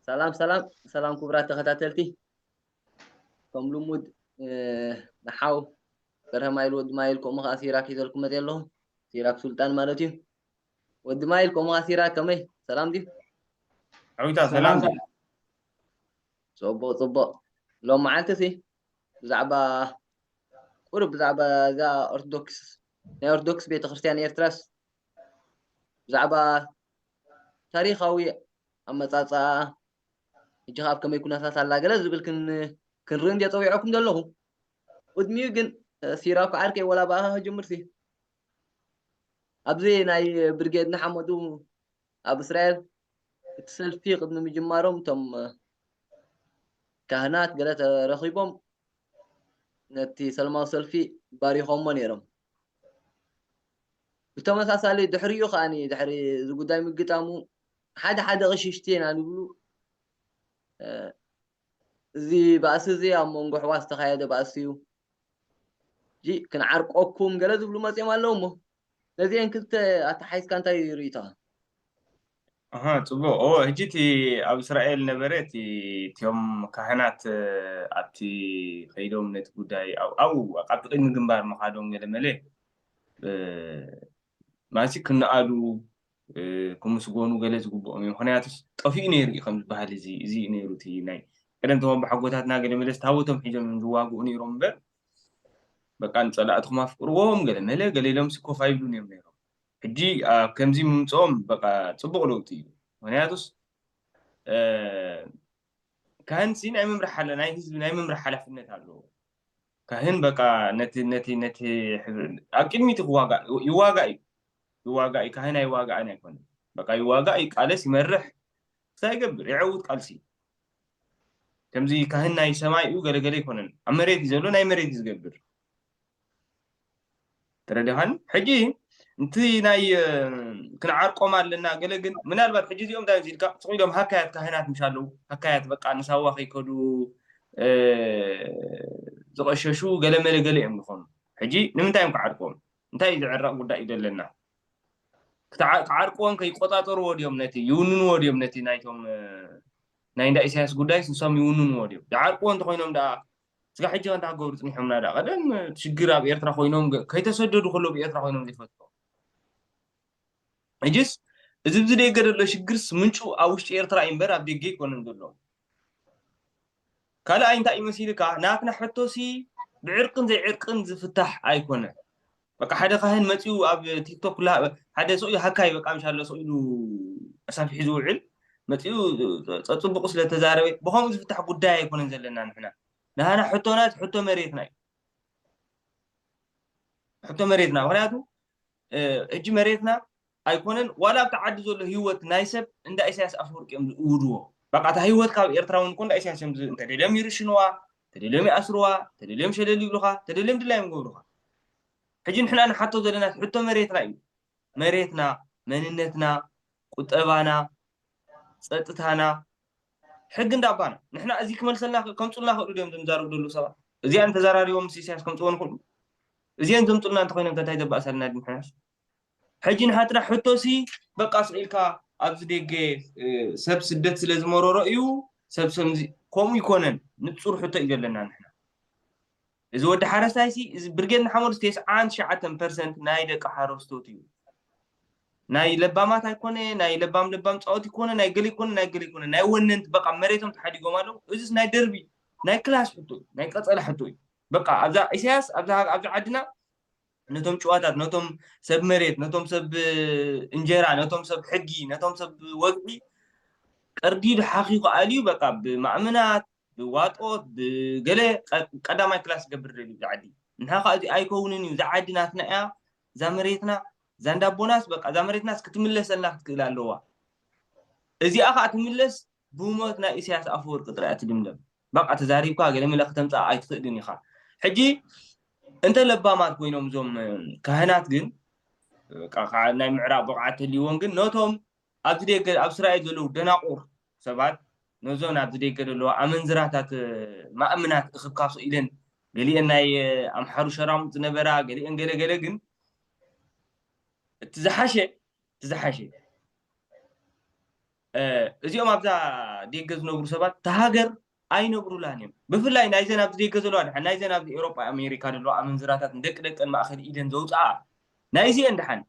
ሰላም ሰላም ሰላም ክቡራት ተኸታተልቲ፣ ከም ልሙድ ንሓው በርሀ ማይል ወዲ ማይል ከምኡ ከዓ ሲራክ ይዘልኩም መፅእ ኣለኹ። ሲራክ ሱልጣን ማለት እዩ። ወዲ ማይል ከምኡ ከዓ ሲራክ ከመይ ሰላም ድዩ? ዐዊታ ሰላም ድዩ? ፅቡቅ ፅቡቅ። ሎም መዓልቲ ሲ ብዛዕባ ቁሩብ ብዛዕባ እዛ ኦርቶዶክስ ናይ ኦርቶዶክስ ቤተክርስትያን ኤርትራስ ብዛዕባ ታሪኻዊ ኣመፃፅኣ ሕጂ ካብ ከመይ ኩነታት ኣላ ገለ ዝብል ክንርኢ እንደ ፀዊዐኩም ዘለኹ። ቅድሚኡ ግን ሲራኩ ዓርከይ ወላ ብኣኻ ክጅምር ሲ ኣብዚ ናይ ብርጌድ ንሓመዱ ኣብ እስራኤል እቲ ሰልፊ ቅድሚ ምጅማሮም እቶም ካህናት ገለ ተረኺቦም ነቲ ሰላማዊ ሰልፊ ባሪኾሞ ነይሮም። ብተመሳሳሊ ድሕሪኡ ከዓኒ ድሕሪ እዚ ጉዳይ ምግጣሙ ሓደ ሓደ ቅሽሽቲ ኢና ንብሉ እዚ ባእሲ እዚ ኣብ መንጎ ኣሕዋት ዝተኻየደ ባእሲ እዩ። ሕጂ ክንዓርቆኩም ገለ ዝብሉ መፂኦም ኣለዉ እሞ ነዚአን ክልተ ኣተሓሒዝካ እንታይ ርእይቶኻ? ኣሃ ጽቡቕ። ኦ ሕጂ እቲ ኣብ እስራኤል ነበረ እቲ እቲኦም ካህናት ኣብቲ ከይዶም ነቲ ጉዳይ ኣብኡ ኣብቲ ቅድሚ ግንባር ምኻዶም ገለ መለ ማሲ ክነኣዱ ክምስጎኑ ገለ ዝግብኦም እዮም። ምክንያቱስ ጠፊኡ ነይሩ እዩ ከም ዝበሃል እዚ እዚ እዩ ነይሩ እቲ ናይ ቀደም ተመባሓጎታትና ገለ መለስ ታቦቶም ሒዞም እዮም ዝዋግኡ ነይሮም እምበር በቃ ንጸላእትኹም ኣፍቅርዎም ገለ መለ ገለ ኢሎም ስኮፍ ኣይብሉን እዮም ነይሮም። ሕጂ ኣብ ከምዚ ምምፅኦም በቃ ፅቡቅ ለውጢ እዩ። ምክንያቱስ ካህን ሲ ናይ ምምራሕ ሓላ ናይ ህዝቢ ናይ ምምራሕ ሓላፍነት ኣለዎ። ካህን በቃ ነቲ ነቲ ነቲ ኣብ ቅድሚቲ ክዋጋእ ይዋጋእ እዩ ይዋጋእ እዩ። ካህን ኣይዋጋእን ኣይኮነን። በቃ ይዋጋእ ይቃለስ ይመርሕ ክሳይ ይገብር ይዐውት ቃልሲ። ከምዚ ካህን ናይ ሰማይ እዩ ገለገለ ኣይኮነን። ኣብ መሬት እዩ ዘሎ ናይ መሬት እዩ ዝገብር። ተረዲኻኒ? ሕጂ እንቲ ናይ ክንዓርቆም ኣለና ገለ ግን ምናልባት ሕጂ እዚኦም እንታይ ኢልካ ስቕ ኢሎም ሃካያት ካህናት ምሽ ኣለዉ ሃካያት በቃ ንሳዋ ከይከዱ ዝቐሸሹ ገለ መለ ገለ እዮም ዝኾኑ። ሕጂ ንምንታይ እዮም ክዓርቆም? እንታይ እዩ ዝዕረቕ ጉዳይ እዩ ዘለና? ክዓርቅዎም ከይቆፃፀርዎ ድዮም ነቲ ይውንንዎ ድዮም ነቲ ናይቶም ናይ እንዳ ኢሳያስ ጉዳይ ንሶም ይውንንዎ ድዮም? ዝዓርቅዎ እንተኮይኖም ደኣ ስጋ ሕጂ ከንታ ክገብሩ ፅኒሖምና ደኣ ቀደም ሽግር ኣብ ኤርትራ ኮይኖም ከይተሰደዱ ከሎ ብኤርትራ ኮይኖም ዘይፈትዎ ሕጅስ እዚ ብዚ ደገ ዘሎ ሽግርስ ምንጩ ኣብ ውሽጢ ኤርትራ እዩ እምበር ኣብ ደገ ኣይኮነን ዘሎ። ካልኣይ እንታይ እዩ መሲልካ ናትና ሕቶሲ ብዕርቅን ዘይዕርቅን ዝፍታሕ ኣይኮነ። በቃ ሓደ ካህን መፂኡ ኣብ ቲክቶክ ሓደ ሰው ሃካይ በቃ ምሻሎ ሰው ኢሉ ኣሳፊሑ ዝውዕል መፂኡ ፀፅቡቁ ስለተዛረበ ብከምኡ ዝፍታሕ ጉዳይ ኣይኮነን ዘለና ንሕና ናህና ሕቶና ሕቶ መሬትና እዩ። ሕቶ መሬትና ምክንያቱ ሕጂ መሬትና ኣይኮነን ዋላ ኣብቲ ዓዲ ዘሎ ህይወት ናይ ሰብ እንዳ ኢሳያስ ኣፈወርቂ እዮም ዝእውድዎ። በቃ እታ ህይወት ካብ ኤርትራ እውን እኮ እንዳ ኢሳያስ እዮም ዝ- እንተደልዮም ይርሽንዋ፣ እንተደልዮም ይኣስርዋ፣ እንተደልዮም ሸለል ይብሉኻ፣ እንተደልዮም ድላዮም ይገብሩኻ። ሕጂ ንሕና ንሓቶ ዘለና ሕቶ መሬትና እዩ። መሬትና፣ መንነትና፣ ቁጠባና፣ ጸጥታና፣ ሕጊ እንዳባና ንሕና እዚ ክመልሰልና ከምፁልና ክእሉ ድዮም ዘምዛረቡ ዘለዉ ሰባት እዚኣን ተዘራሪቦም ምስ ኢሳያስ ከምፅዎ ንክእሉ እዚአን ዘምፁልና እንተኮይኖም እንታይ ዘባእሳልና ድንሕናስ ሕጂ ንሓትና ሕቶ ሲ በቃ ስቕ ኢልካ ኣብዚ ደገ ሰብ ስደት ስለ ዝመረሮ እዩ ሰብ ሰምዚ ከምኡ ይኮነን ንፁር ሕቶ እዩ ዘለና ንሕና እዚ ወዲ ሓረስታይ ሲ እዚ ብርጌድ ንሓመዱ ተስዓን ትሽዓተን ፐርሰንት ናይ ደቂ ሓረስቶት እዩ ናይ ለባማት ኣይኮነ ናይ ለባም ለባም ፃወት ይኮነ ናይ ገለ ይኮነ ናይ ገለ ይኮነ ናይ ወነንቲ በቃ መሬቶም ተሓዲጎም ኣለዉ እዚስ ናይ ደርቢ ናይ ክላስ ሕቶ እዩ ናይ ቀፀላ ሕቶ እዩ በቃ ኣብዛ ኢሳያስ ኣብዛ ኣብዛ ዓድና ነቶም ጭዋታት ነቶም ሰብ መሬት ነቶም ሰብ እንጀራ ነቶም ሰብ ሕጊ ነቶም ሰብ ወግዒ ቀርዲዱ ሓኺኹ ኣልዩ በቃ ብማእምናት ብዋጦት ብገለ ቀዳማይ ክላስ ዝገብር ደልዩ ዝዓዲ ንሓ ከዓ እዚ ኣይከውንን እዩ ዝዓዲ ናትና እያ እዛ መሬትና እዛ እንዳቦናስ በቃ እዛ መሬትናስ ክትምለሰልና ክትክእል ኣለዋ እዚኣ ከዓ ትምለስ ብሞት ናይ ኢሳያስ ኣፈወርቂ ጥራይ ትድምደም በቃ ተዛሪብካ ገለ መለ ከተምፃእ ኣይትኽእልን ኢኻ ሕጂ እንተ ለባማት ኮይኖም እዞም ካህናት ግን ናይ ምዕራብ ብቕዓት ተልይዎም ግን ነቶም ኣብዚ ደገ ኣብ እስራኤል ዘለዉ ደናቁር ሰባት ነዞን ኣብዚ ደገ ዘለዋ ኣመንዝራታት ማእምናት እኽብካብ ኢለን ገሊአን ናይ ኣምሓሩ ሸራሙጥ ዝነበራ ገሊአን ገለ ገለ ግን እቲ ዝሓሸ እቲ ዝሓሸ እዚኦም ኣብዛ ደገ ዝነብሩ ሰባት ተሃገር ኣይነብሩላን እዮም። ብፍላይ ናይዘን ኣብዚ ደገ ዘለዋ ድሓን ናይዘን ኣብዚ ኤሮጳ ኣሜሪካ ዘለዋ ኣመንዝራታት ደቂ ደቀን ማእኸል ኢደን ዘውፅኣ ናይዚአን ድሓን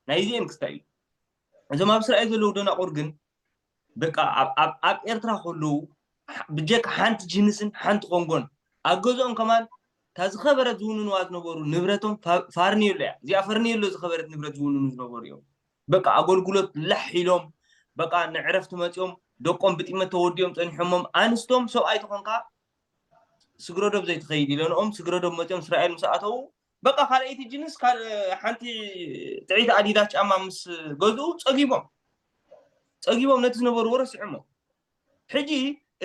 ናይዚአን ክስታይ እዩ። እዞም ኣብ እስራኤል ዘለዉ ደናቑር ግን በቃ ኣብ ኤርትራ ከለዉ ብጀካ ሓንቲ ጅንስን ሓንቲ ኮንጎን ኣብ ገዝኦም ከማን እታ ዝኸበረት ዝውንንዋ ዝነበሩ ንብረቶም ፋርኔሎ እያ። እዚኣ ፈርኔሎ ዝኸበረት ንብረት ዝውንኑ ዝነበሩ እዮም። በቃ ኣገልግሎት ላሕ ኢሎም በቃ ንዕረፍቲ መፂኦም ደቆም ብጢመት ተወዲኦም ፀኒሖሞም ኣንስቶም ሰብኣይ ተኾንካ ስግረዶብ ዘይትኸይድ ኢለንኦም ስግረዶብ መፂኦም እስራኤል ምስ ኣተዉ በቃ ካልኣይቲ ጅንስ ሓንቲ ጥዒት ኣዲዳስ ጫማ ምስ ገዝኡ ፀጊቦም ፀጊቦም ነቲ ዝነበርዎ ረሲዖሞ። ሕጂ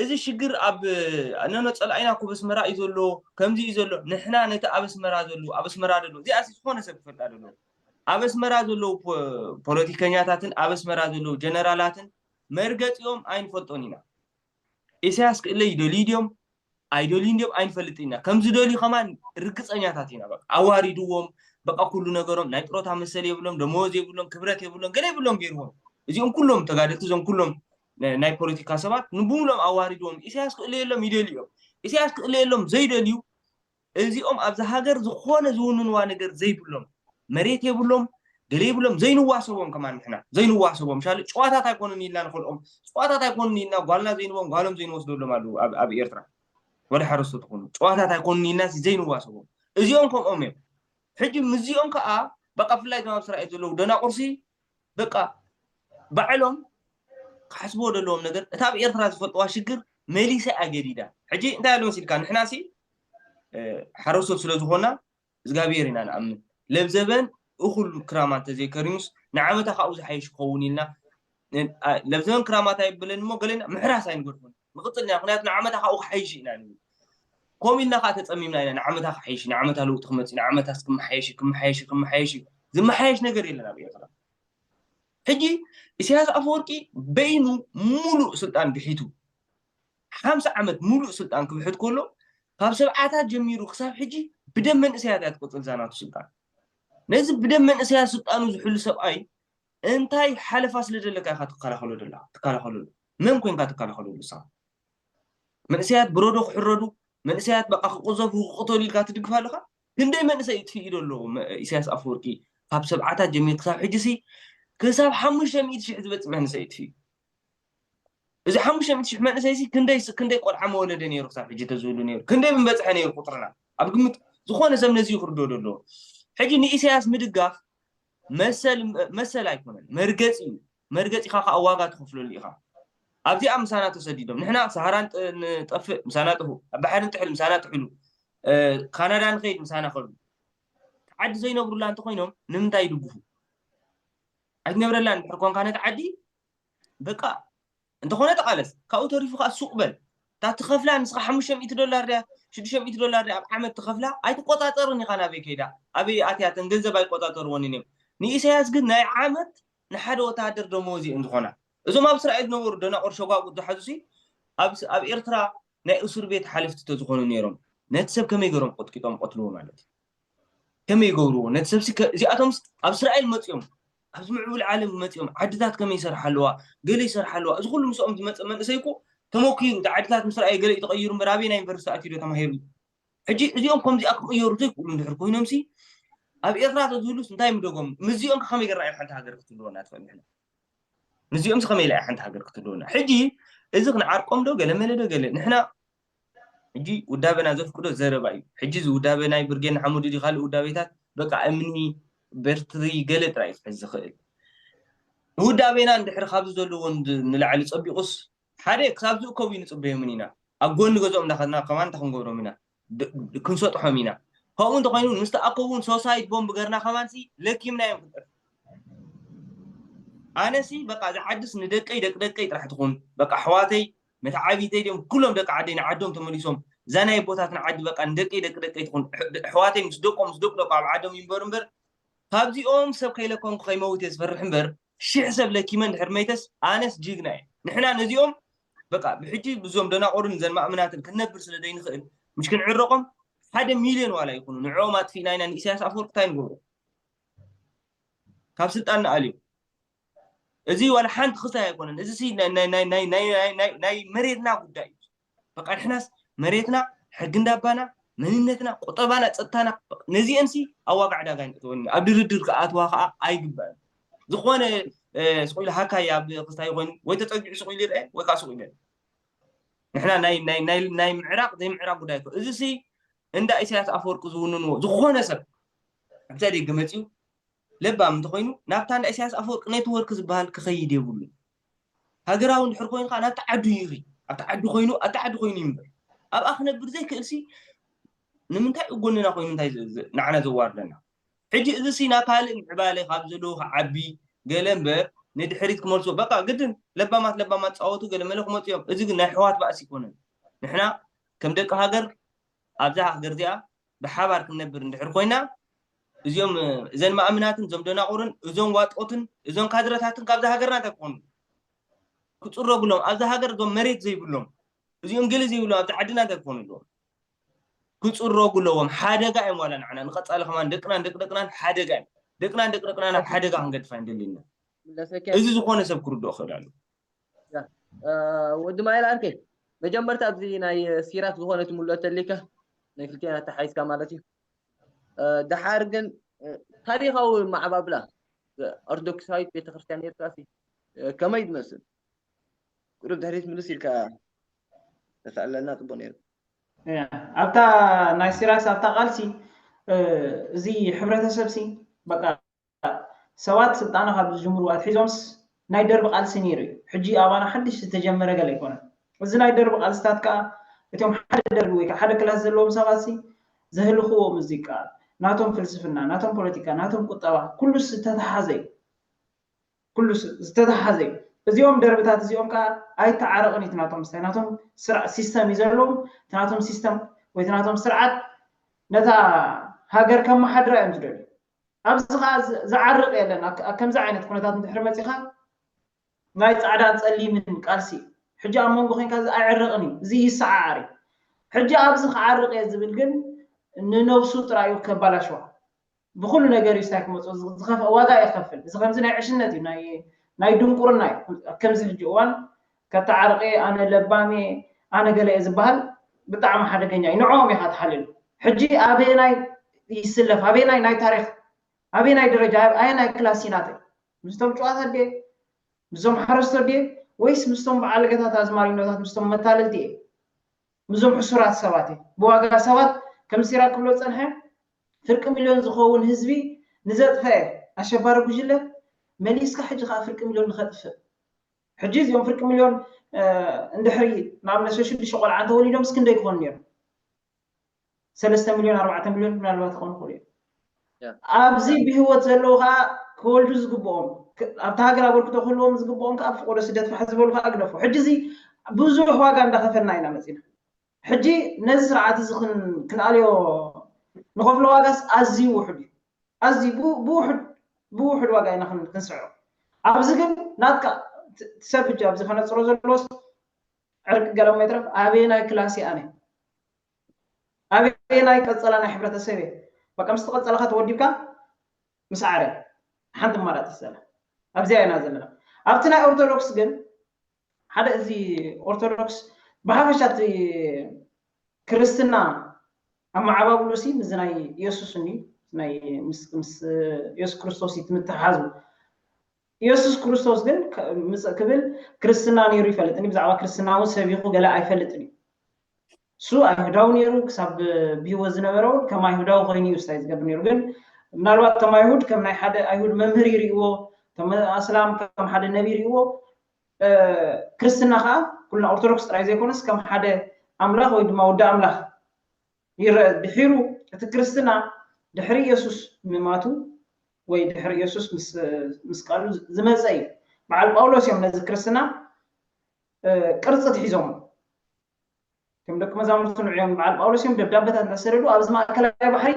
እዚ ሽግር ኣብ ነኖ ፀላኢና እኮ በስመራ እዩ ዘሎ ከምዚ እዩ ዘሎ ንሕና ነቲ ኣብ ኣስመራ ዘሎ ኣብ ኣስመራ ዘሎ እዚኣ ዝኾነ ሰብ ክፈልጣ ዘሎ ኣብ ኣስመራ ዘለዉ ፖለቲከኛታትን ኣብ ኣስመራ ዘለዉ ጀነራላትን መርገፂኦም ኣይንፈልጦን ኢና። ኢሳያስ ክእለ ይደልዩ ድዮም ኣይደልዩ ድዮም ኣይንፈልጥ ኢና። ከም ዝደልዩ ከማን ርግፀኛታት ኢና። በቃ ኣዋሪድዎም በቃ ኩሉ ነገሮም ናይ ጥሮታ መሰል የብሎም፣ ደመወዝ የብሎም፣ ክብረት የብሎም፣ ገለ የብሎም ገይርዎም። እዚኦም ኩሎም ተጋደልቲ እዞም ኩሎም ናይ ፖለቲካ ሰባት ንብሙሎም ኣዋሪድዎም። ኢሳያስ ክእለ የሎም ይደልዩ እዮም። ኢሳያስ ክእለ የሎም ዘይደልዩ እዚኦም ኣብዛ ሃገር ዝኾነ ዝውንንዋ ነገር ዘይብሎም መሬት የብሎም ገለ ይብሎም ዘይንዋሰቦም ከማን ንሕና ዘይንዋሰቦም ሻለ ጨዋታት ኣይኮኑን ኢልና ንኸልኦም ጨዋታት ኣይኮኑን ኢልና ጓልና ዘይንቦም ጓሎም ዘይንወስደሎም ኣለዉ ኣብ ኤርትራ ወደ ሓረስቶ ትኾኑ ጨዋታት ኣይኮኑን ኢልና ዘይንዋሰቦም እዚኦም ከምኦም እዮም። ሕጂ ምስዚኦም ከዓ በቃ ብፍላይ እዞም ኣብ እስራኤል ዘለዉ ደናቁርሲ በቃ ባዕሎም ክሓስብዎ ዘለዎም ነገር እታ ኣብ ኤርትራ ዝፈልጥዋ ሽግር መሊሰ ኣገዲዳ ሕጂ እንታይ ኣሎ መሲልካ ንሕና ሲ ሓረስቶት ስለ ዝኾና እግዚኣብሔር ኢና ንኣምን ለብዘበን እኹል ክራማ እንተዘይከሪሙስ ንዓመታ ካብኡ ዝሓይሽ ክኸውን ኢልና ለብዘበን ክራማት ኣይብለን እሞ ገለና ምሕራስ ኣይንገድፎን ንቕፅል ኢና ምክንያቱ ንዓመታ ካብኡ ክሓይሽ ኢና ንብል ከምኡ ኢልና ከዓ ተፀሚምና ኢና ንዓመታ ክሓይሽ ንዓመታ ለውጢ ክመፅእ ንዓመታስ ክመሓየሽ ክመሓየሽ ክመሓየሽ ዝመሓየሽ ነገር የለን ኣብ ኤርትራ ሕጂ ኢሳያስ ኣፈወርቂ በይኑ ሙሉእ ስልጣን ግሒቱ ሓምሳ ዓመት ሙሉእ ስልጣን ክብሕት ከሎ ካብ ሰብዓታት ጀሚሩ ክሳብ ሕጂ ብደም መንእሰያት እያ ትቅፅል ዛናቱ ስልጣን ነዚ ብደም መንእሰያት ስልጣኑ ዝሕሉ ሰብኣይ እንታይ ሓለፋ ስለ ዘለካ ኢካ ትከላኸሎ ደላ ትከላኸለሉ መን ኮንካ ትከላኸለሉ ሳ መንእሰያት ብረዶ ክሕረዱ መንእሰያት በቃ ክቅዘፉ ክቅተሉ ኢልካ ትድግፍ ኣለካ ክንደይ መንእሰይ ይጥፍእ ኢዶ ኣለዎ ኢሳያስ ኣፈወርቂ ካብ ሰብዓታት ጀሚሩ ክሳብ ሕጂ ሲ ክሳብ ሓሙሽተ ሚእቲ ሽሕ ዝበፅእ መንእሰይ ይጥፍእ እዚ ሓሙሽተ ሚእቲ ሽሕ መንእሰይ ሲ ክንደይ ክንደይ ቆልዓ መወለደ ነይሩ ክሳብ ሕጂ ተዝህሉ ነይሩ ክንደይ ምበፅሐ ነይሩ ቁፅርና ኣብ ግምት ዝኾነ ሰብ ነዚ ክርዶ ኣለዎ ሕጂ ንኢሳያስ ምድጋፍ መሰል መሰል ኣይኮነን መርገፂ እዩ መርገፂኻ ከዓ ዋጋ ትኸፍለሉ ኢኻ ኣብዚኣ ምሳና ተሰዲዶም ንሕና ሰሃራ ንጠፍእ ምሳና ጥፉ ኣብ ባሕሪ ንጥሕል ምሳና ጥሕሉ ካናዳ ንኸይድ ምሳና ከዱ ዓዲ ዘይነብሩላ እንተኮይኖም ንምንታይ ይድግፉ ኣይትነብረላ እንድሕር ኮንካ ነቲ ዓዲ በቃ እንተኾነ ተቓለስ ካብኡ ተሪፉ ከዓ ሱቕ በል እታ ትኸፍላ ንስኻ ሓሙሽተ ሚእቲ ዶላር ድያ ሽዱሽተ ሚእቲ ዶላር ድያ ኣብ ዓመት ትኸፍላ ኣይትቆፃፀርን ኢኻ ናበይ ከይዳ ኣበይ ኣትያተን ገንዘብ ኣይቆፃፀርዎን እዮም ንኢሳያስ ግን ናይ ዓመት ንሓደ ወተሃደር ደመወዝ እየን ዝኾና እዞም ኣብ እስራኤል ዝነበሩ ደናቆር ሸጓጉጥ ዝሓዙ ሲ ኣብ ኤርትራ ናይ እስር ቤት ሓለፍቲ ተዝኾኑ ነይሮም ነቲ ሰብ ከመይ ገሮም ቆጥቂጦም ቆትልዎ ማለት እዩ ከመይ ይገብርዎ ነቲ ሰብሲ እዚኣቶምስ ኣብ እስራኤል መፅኦም ኣብዚ ምዕቡል ዓለም መፅኦም ዓድታት ከመይ ይሰርሓ ኣለዋ ገለ ይሰርሓ ኣለዋ እዚ ኩሉ ምስኦም ዝመፀ መንእሰይ እኮ ተመኪሩ እቲ ዓድታት ምስ ረኣየ ገለ እዩ ተቐይሩ እምበር ኣበይ ናይ ዩኒቨርሲቲ ኣትዩ ዶ ተማሂሩ ሕጂ እዚኦም ከምዚኣ ክቕየሩ ዘይክእሉ እንድሕር ኮይኖምሲ ኣብ ኤርትራ ተዝህሉስ እንታይ ምደጎም ምስዚኦም ከመይ ገርና እዮም ሓንቲ ሃገር ክትህልወና ትኽእል ንሕና ምስዚኦም ከመይ ኢላ እያ ሓንቲ ሃገር ክትህልወና ሕጂ እዚ ክንዓርቆም ዶ ገለ መለ ዶ ገለ ንሕና ሕጂ ውዳበና ዘፍቅዶ ዘረባ እዩ። ሕጂ እዚ ውዳበ ናይ ብርጌድ ንሓመዱ ድዩ ካልእ ውዳቤታት በቃ እምኒ በርትሪ ገለ ጥራይ እዩ ክሕዝ ዝኽእል። ንውዳቤና እንድሕር ካብዚ ዘለዎ ንላዕሊ ጸቢቑስ ሓደ ክሳብ ዝእከቡ ንጽበዮምን ኢና። ኣብ ጎኒ ገዝኦም እንዳኸድና ከማን እንታይ ክንገብሮም ኢና? ክንሰጥሖም ኢና። ከምኡ እንተኾይኑ ምስ ተኣከቡ እውን ሶሳይት ቦምብ ገርና ከማንሲ ለኪምና እዮም ክንጠፍ ኣነሲ በቃ እዛ ዓድስ ንደቀይ ደቂ ደቀይ ጥራሕ ትኹን በቃ ኣሕዋተይ መተዓቢተይ ድዮም ኩሎም ደቂ ዓደይ ንዓዶም ተመሊሶም እዛ ናይ ኣቦታትና ዓዲ በቃ ንደቀይ ደቂ ደቀይ ትኹን ኣሕዋተይ ምስ ደቆም ምስ ደቂ ደቆ ኣብ ዓዶም ይንበሩ እምበር ካብዚኦም ሰብ ከይለከምኩ ከይመውት እየ ዝፈርሕ እምበር ሽሕ ሰብ ለኪመ እንድሕር መይተስ ኣነስ ጅግና እየ ንሕና ነዚኦም በቃ ብሕጂ ብዞም ደናቆርን ዘን ማእምናትን ክንነብር ስለ ዘይንኽእል ምሽ ክንዕረቆም ሓደ ሚልዮን ዋላ ይኹኑ ንዕኦም ኣጥፊእና ኢና ንኢሳያስ ኣፈወርቂ እንታይ ንገብሮ ካብ ስልጣን ንኣልዩ እዚ ዋላ ሓንቲ ክስታይ ኣይኮነን። እዚ ሲ ናይ ናይ ናይ ናይ ናይ ናይ ናይ ናይ መሬትና ጉዳይ እዩ። በቃ ንሕናስ መሬትና፣ ሕጊ እንዳባና፣ መንነትና፣ ቁጠባና፣ ጸጥታና፣ ነዚአን ሲ ኣብ ዋጋ ዕዳጋ ኣይነእትወን። ኣብ ድርድር ክኣትዋ ከዓ ኣይግባእን። ዝኾነ ስቕ ኢሉ ሃካይ ኣብ ክስታይ ኮይኑ ወይ ተጸጊዑ ስቕ ኢሉ ይርአ ወይ ከዓ ስቕ ኢሉ ይርአ። ንሕና ናይ ናይ ናይ ናይ ምዕራቕ ዘይምዕራቕ ጉዳይ እኮ። እዚ ሲ እንዳ ኢሳያስ ኣፈወርቂ ዝውንንዎ ዝኾነ ሰብ ኣብታ ደገ መጺኡ ለባም እንተኾይኑ ናብታ እንዳ ኢሳያስ ኣፈወርቂ ኔትወርክ ዝበሃል ክኸይድ የብሉን። ሃገራዊ እንድሕር ኮይኑ ከዓ ናብቲ ዓዱ ይሪ ኣብቲ ዓዲ ኮይኑ ኣብቲ ዓዲ ኮይኑ ይንበር። ኣብኣ ክነብር ዘይክእል ሲ ንምንታይ እዩ ጎንና ኮይኑ እንታይ ዝ- ዝ- ንዓና ዘዋርደና? ሕጂ እዚ ሲ ናብ ካልእ ምዕባለ ካብ ዘለዎ ክዓቢ ገለ እምበር ንድሕሪት ክመልሶ በቃ ግድን ለባማት ለባማት ፃወቱ ገለ መለ ክመፁ እዮም። እዚ ግን ናይ ሕዋት ባእሲ ይኮነን። ንሕና ከም ደቂ ሃገር ኣብዛ ሃገር እዚኣ ብሓባር ክንነብር እንድሕር ኮይና እዚኦም እዘን ማእምናትን እዞም ደናቑርን እዞም ዋጦትን እዞም ካድረታትን ካብዛ ሃገርና እንታይ ክኾኑ ክፅረጉሎም ኣብዛ ሃገር እዞም መሬት ዘይብሎም እዚኦም ገለ ዘይብሎም ኣብዛ ዓድና እንታይ ክኾኑ ኣለዎም ክፅረጉ ኣለዎም። ሓደጋ እዮም ዋላ ንዓና ንቐፃሊ ከማን ደቅናን ደቂ ደቅናን ሓደጋ እዮም። ደቅናን ደቂ ደቅናን ኣብ ሓደጋ ክንገድፋ እንደሊና። ምለሰኪ እዚ ዝኾነ ሰብ ክርድኦ ክእል ኣሎ። ወዲ ማይል ኣርከይ መጀመርታ ኣብዚ ናይ ሲራክ ዝኾነ ትምልኦ ተሊካ ናይ ክልቲና ተሓይዝካ ማለት እዩ። ደሓር ግን ታሪኻዊ ማዕባብላ ኦርቶዶክሳዊት ቤተክርስትያን ኤርትራ ሲ ከመይ ትመስል? ቁሩብ ድሕሪት ምልስ ኢልካ ተተዕለልና ጽቡቅ ነይሩ። ኣብታ ናይ ሲራክስ ኣብታ ቃልሲ እዚ ሕብረተሰብ ሲ በቃ ሰባት ስልጣና ካብ ዝጅምሩ ኣትሒዞምስ ናይ ደርቢ ቃልሲ ነይሩ እዩ። ሕጂ ኣባና ሓድሽ ዝተጀመረ ገለ ኣይኮነን። እዚ ናይ ደርቢ ቃልስታት ከዓ እቶም ሓደ ደርቢ ወይ ከዓ ሓደ ክላስ ዘለዎም ሰባት ሲ ዘህልኽዎ ሙዚቃ፣ ናቶም ፍልስፍና፣ ናቶም ፖለቲካ፣ ናቶም ቁጠባ ኩሉ ዝተተሓዘ እዩ። ኩሉ ዝተተሓዘ እዩ። እዚኦም ደርብታት እዚኦም ከዓ ኣይተዓረቕን እዩ ናቶም ምስታይ ናቶም ስርዓት ሲስተም እዩ ዘለዎም። ናቶም ሲስተም ወይ ናቶም ስርዓት ነታ ሃገር ከመሓድራ እዮም ዝደልዩ። ኣብዚ ከዓ ዝዓርቕ የለን። ከምዚ ዓይነት ኩነታት እንድሕር መፂኻ ናይ ፃዕዳን ፀሊምን ቃልሲ ሕጂ ኣብ መንጎ ኮይንካ እዚ ኣይዕረቕን እዩ፣ እዚ ይሰዓዓር እዩ። ሕጂ ኣብዚ ክዓርቕ እየ ዝብል ግን ንነብሱ ጥራይ እዩ ከባላሽዋ። ብኩሉ ነገር እዩ ስታይ ክመፅኦ ዝኸፍእ ዋጋ ይኸፍል። እዚ ከምዚ ናይ ዕሽነት እዩ፣ ናይ ድንቁርና እዩ። ከምዚ ሕጂ እዋን ከተዓርቐ ኣነ ለባሜ ኣነ ገለ እየ ዝበሃል ብጣዕሚ ሓደገኛ እዩ። ንዕኦም ኢኻ ትሓልል። ሕጂ ኣበየናይ ይስለፍ? ኣበየናይ ናይ ታሪክ ኣበየናይ ደረጃ ኣበየናይ ክላስ ኢናተ ምስቶም ጨዋታት ድየ ምስዞም ሓረስቶት ድየ ወይስ ምስቶም በዓል ገታት ኣዝማሪኖታት ምስቶም መታለልቲ እየ? ምስዞም ሕሱራት ሰባት እየ። ብዋጋ ሰባት ከም ሲራክ ክብሎ ዝፀንሐ ፍርቂ ሚልዮን ዝኸውን ህዝቢ ንዘጥፈአ ኣሸባሪ ጉጅለ መሊስካ ሕጂ ከዓ ፍርቂ ሚልዮን ንኸጥፍእ ሕጂ እዚኦም ፍርቂ ሚልዮን እንድሕሪ ንኣብነት ሸዱሽተ ቆልዓ እንተወሊዶም እስክንደይ ክኾኑ ነይሮም? ሰለስተ ሚልዮን ኣርባዕተ ሚልዮን ምናልባት ክኾኑ ይኽእሉ እዮም። ኣብዚ ብህይወት ዘለዉ ከዓ ክወልዱ ዝግብኦም ኣብቲ ሃገር ኣበርክቶ ክህልዎም ዝግብኦም ከዓ ፍቆዶ ስደት ፋሕ ዝበሉ ከዓ ግደፎ። ሕጂ እዚ ብዙሕ ዋጋ እንዳኸፈልና ኢና መፂና። ሕጂ ነዚ ስርዓት እዚ ክንኣልዮ ንኸፍሎ ዋጋስ ኣዝዩ ውሑድ እዩ። ኣዝዩ ብውሑድ ብውሑድ ዋጋ ኢና ክንስዕሮ። ኣብዚ ግን ናትካ ሰብ ሕጂ ኣብዚ ከነፅሮ ዘለዎስ ዕርቂ ገለ መትረፍ ኣበየናይ ክላስ ኣነ ኣበየናይ ቀፀላ ናይ ሕብረተሰብ እየ በቃ ምስ ተቐፀልካ ተወዲብካ ምስ ዓረ ሓንቲ ኣማራፂ ዘላ ኣብዚኣ ኢና ዘለና። ኣብቲ ናይ ኦርቶዶክስ ግን ሓደ እዚ ኦርቶዶክስ ብሓፈሻ እቲ ክርስትና ኣመዓባብሉ ሲ ምስዚ ናይ ኢየሱስ እንዲ ናይ ምስ ምስ ኢየሱስ ክርስቶስ እዩ ትምትሓዙ። ኢየሱስ ክርስቶስ ግን ምፅእ ክብል ክርስትና ነይሩ ይፈልጥ ብዛዕባ ክርስትና እውን ሰቢኹ ገለ ኣይፈልጥን እዩ። እሱ ኣይሁዳዊ ነይሩ ክሳብ ብህይወት ዝነበረ እውን ከም ኣይሁዳዊ ኮይኑ እዩ ስታይ ዝገብር ነይሩ ግን ምናልባት ከም ኣይሁድ ከም ናይ ሓደ ኣይሁድ መምህር ይርእዎ ከም ኣስላም ከም ሓደ ነቢ ይርእዎ ክርስትና ከዓ ኩልና ኦርቶዶክስ ጥራይ ዘይኮነስ ከም ሓደ ኣምላኽ ወይ ድማ ወዲ ኣምላኽ ይረአ ድሒሩ እቲ ክርስትና ድሕሪ ኢየሱስ ምማቱ ወይ ድሕሪ ኢየሱስ ምስ ቃሉ ዝመፀ እዩ። በዓል ጳውሎስ እዮም ነዚ ክርስትና ቅርፂ ትሒዞሞ ከም ደቂ መዛሙርቱ ንዕዮም በዓል ጳውሎስ እዮም ደብዳበታት እናሰደዱ ኣብዚ ማእከላይ ባሕሪ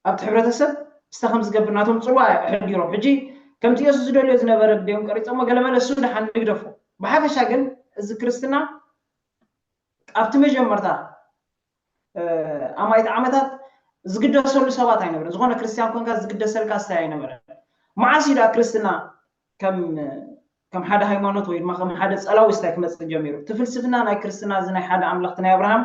ኣብቲ ሕብረተሰብ ስተ ከም ዝገብር ናቶም ፅልዋ ኣሕዲሮም ሕጂ ከምቲ የሱስ ዝደልዮ ዝነበረ ድዮም ቀሪፆሞ ገለመለ እሱ ድሓን ንግደፎ። ብሓፈሻ ግን እዚ ክርስትና ኣብቲ መጀመርታ ኣማይቲ ዓመታት ዝግደሰሉ ሰባት ኣይነበረ ዝኾነ ክርስትያን ኮንካ ዝግደሰልካ ስታይ ኣይነበረ። መዓስ እዩ ደኣ ክርስትና ከም ከም ሓደ ሃይማኖት ወይ ድማ ከም ሓደ ጸላዊ ስታይ ክመጽእ ጀሚሩ? እቲ ፍልስፍና ናይ ክርስትና፣ እዚ ናይ ሓደ ኣምላኽ፣ እቲ ናይ ኣብርሃም፣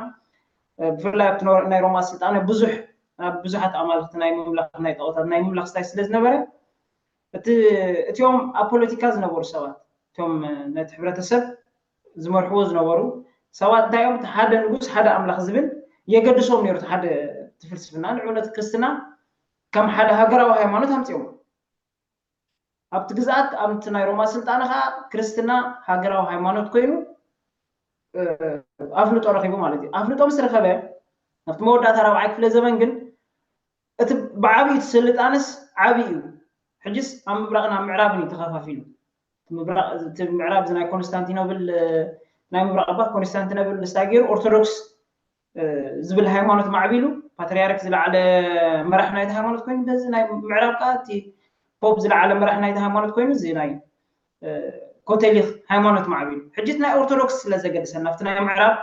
እ፣ ብፍላይ ኣብቲ ኖ-፣ ናይ ሮማ ስልጣነ ብዙሕ፣ ናብ ብዙሓት ኣማልኽቲ ናይ ምምላኽ፣ ናይ ጣኦታት ናይ ምምላኽ ስታይ ስለ ዝነበረ፣ እቲ፣ እቲኦም ኣብ ፖለቲካ ዝነበሩ ሰባት፣ እቶም፣ እ፣ ነቲ ሕብረተሰብ ዝመርሕዎ ዝነበሩ ሰባት እንታይ እዮም? እቲ ሓደ ንጉስ፣ ሓደ ኣምላኽ ዝብል የገድሶም ነይሩ። እቲ ሓደ፣ እቲ ፍልስፍና፣ ንዕኡ ነቲ ክርስትና ከም ሓደ ሃገራዊ ሃይማኖት ኣምጺኦም። ኣብቲ ግዝኣት፣ ኣብቲ ናይ ሮማ ስልጣነ ኸዓ ክርስትና ሃገራዊ ሃይማኖት ኮይኑ፣ እ፣ ኣፍልጦ ረኺቡ ማለት እዩ። ኣፍልጦ ምስ ረኸበ፣ ናብቲ መወዳእታ ራብዓይ ክፍለ ዘመን ግን፣ እቲ ብዓቢኡ እቲ ስልጣነስ ዓቢ እዩ። ሕጅስ ኣብ ምብራቕን ኣብ ምዕራብን እዩ ተኸፋፊሉ። እቲ ምብራቕ፣ እቲ ምዕራብ እዚ ናይ ኮንስታንቲኖብል፣ እ፣ ናይ ምብራቕ እባ ኮንስታንቲኖብል ንስታይ ገይሩ ኦርቶዶክስ፣ እ፣ ዝብል ሃይማኖት ማዕቢሉ፣ ፓትርያርክ ዝለዓለ መራሕ ናይቲ ሃይማኖት ኮይኑ፣ በዚ ናይ ምዕራብ ከኣ እቲ ፖፕ ዝለዓለ መራሕ ናይቲ ሃይማኖት ኮይኑ፣ እዚ ናይ፣ እ፣ ኮቶሊክ ሃይማኖት ማዕቢሉ። ሕጂ እቲ ናይ ኦርቶዶክስ ስለ ዘገድሰና፣ ኣብቲ ናይ ምዕራብ፣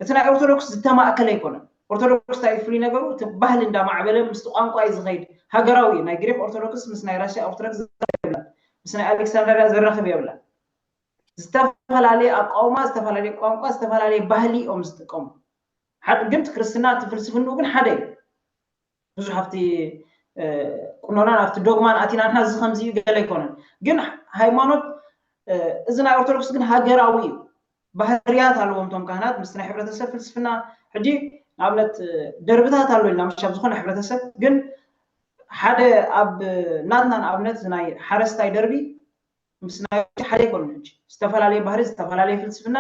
እቲ ናይ ኦርቶዶክስ ዝተማእከለ ኣይኮነን። ኦርቶዶክስ እንታይ እዩ ፍሉይ ነገሩ? እቲ ባህሊ እንዳማዕበለ ምስቲ ቋንቋ እዩ ዝኸይድ። ሃገራዊ እዩ። ናይ ግሪክ ኦርቶዶክስ ምስ ናይ ራሽያ ኦርቶዶክስ ዘራኽብ የብላን። ምስ ናይ ኣሌክሳንድርያ ዘራኽብ የብላን። ዝተፈላለየ ኣቃውማ፣ ዝተፈላለየ ቋንቋ፣ ዝተፈላለየ ባህሊ እዮም ዝጥቀሙ። ሓደ ግን እቲ ክርስትና፣ እቲ ፍልስፍንኡ ግን ሓደ እዩ። ብዙሕ ኣብቲ፣ እ፣ ቁኖናን ኣብቲ ዶግማን ኣቲና ንሕና እዚ ከምዚ እዩ ገለ ኣይኮነን። ግን ሃይማኖት፣ እ፣ እዚ ናይ ኦርቶዶክስ ግን ሃገራዊ እዩ። ባህርያት ኣለዎም እቶም ካህናት ምስቲ ናይ ሕብረተሰብ ፍልስፍና። ሕጂ ንኣብነት፣ እ፣ ደርብታት ኣሎ ኢልና፣ ምሽ ኣብ ዝኾነ ሕብረተሰብ ግን ሓደ ኣብ ናትና ንኣብነት ናይ ሓረስታይ ደርቢ ምስ ናይ ሓደ ኣይኮነን። ሕጂ ዝተፈላለየ ባህሪ፣ ዝተፈላለየ ፍልስፍና፣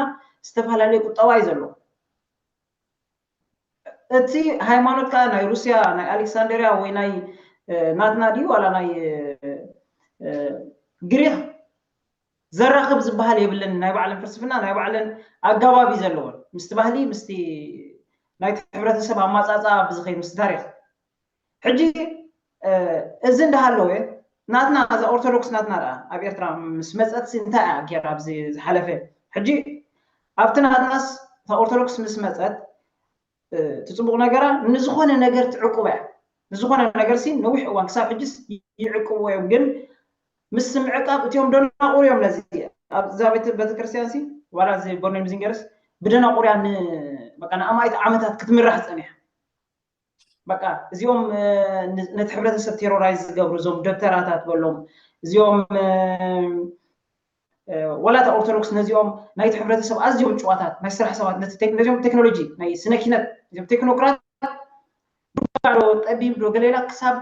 ዝተፈላለየ ቁጠባ እዩ ዘለዎ። እቲ ሃይማኖት ከኣ ናይ ሩስያ፣ ናይ ኣሌክሳንደርያ ወይ ናይ፣ እ፣ ናትና ድዩ ዋላ ናይ፣ እ፣ ግሪኽ ዘራኽብ ዝበሃል የብለን። ናይ ባዕለን ፍልስፍና፣ ናይ ባዕለን ኣገባብ እዩ ዘለወን። ምስቲ ባህሊ፣ ምስቲ ናይቲ ሕብረተሰብ ኣማጻጽኣ ብዝኸይድ ምስቲ ታሪኽ። ሕጂ፣ እ፣ እዚ እንዳሃለወ ናትና፣ እዛ ኦርቶዶክስ ናትና ደኣ ኣብ ኤርትራ ምስ መጸት እንታይ እያ ገይራ ኣብዚ ዝሓለፈ? ሕጂ ኣብቲ ናትናስ እታ ኦርቶዶክስ ምስ መጸት፣ እ፣ እቲ ጽቡቕ ነገራ ንዝኾነ ነገር ትዕቁባ እያ። ንዝኾነ ነገር ሲ ነዊሕ እዋን ክሳብ ሕጅስ ይዕቅብዎ እዮም። ግን ምስ ምዕቃብ እቲኦም ደናቑር እዮም ነዚ። ኣብ እዛ ቤተ-፣ ቤተክርስትያን ሲ ዋላ እዚ ቦርኔል ሚዚንገርስ ብደናቑር እያ ን-፣ በቃ ንኣማኢት ዓመታት ክትምራሕ ጸኒሓ። በቃ እዚኦም፣ እ፣ ን-፣ ነቲ ሕብረተሰብ ቴሮራይዝ ዝገብሩ እዞም ደብተራታት በሎም፣ እዚኦም፣ እ፣ እ፣ ወላ እታ ኦርቶዶክስ ነዚኦም ናይቲ ሕብረተሰብ ኣዝዮም ጭዋታት ናይ ስራሕ ሰባት፣ ነቲ ቴክ-፣ ነዚኦም ቴክኖሎጂ ናይ ስነ ኪነት፣ እዚኦም ቴክኖክራት ዶ ጠቢብ ዶ ገሌላ ክሳብ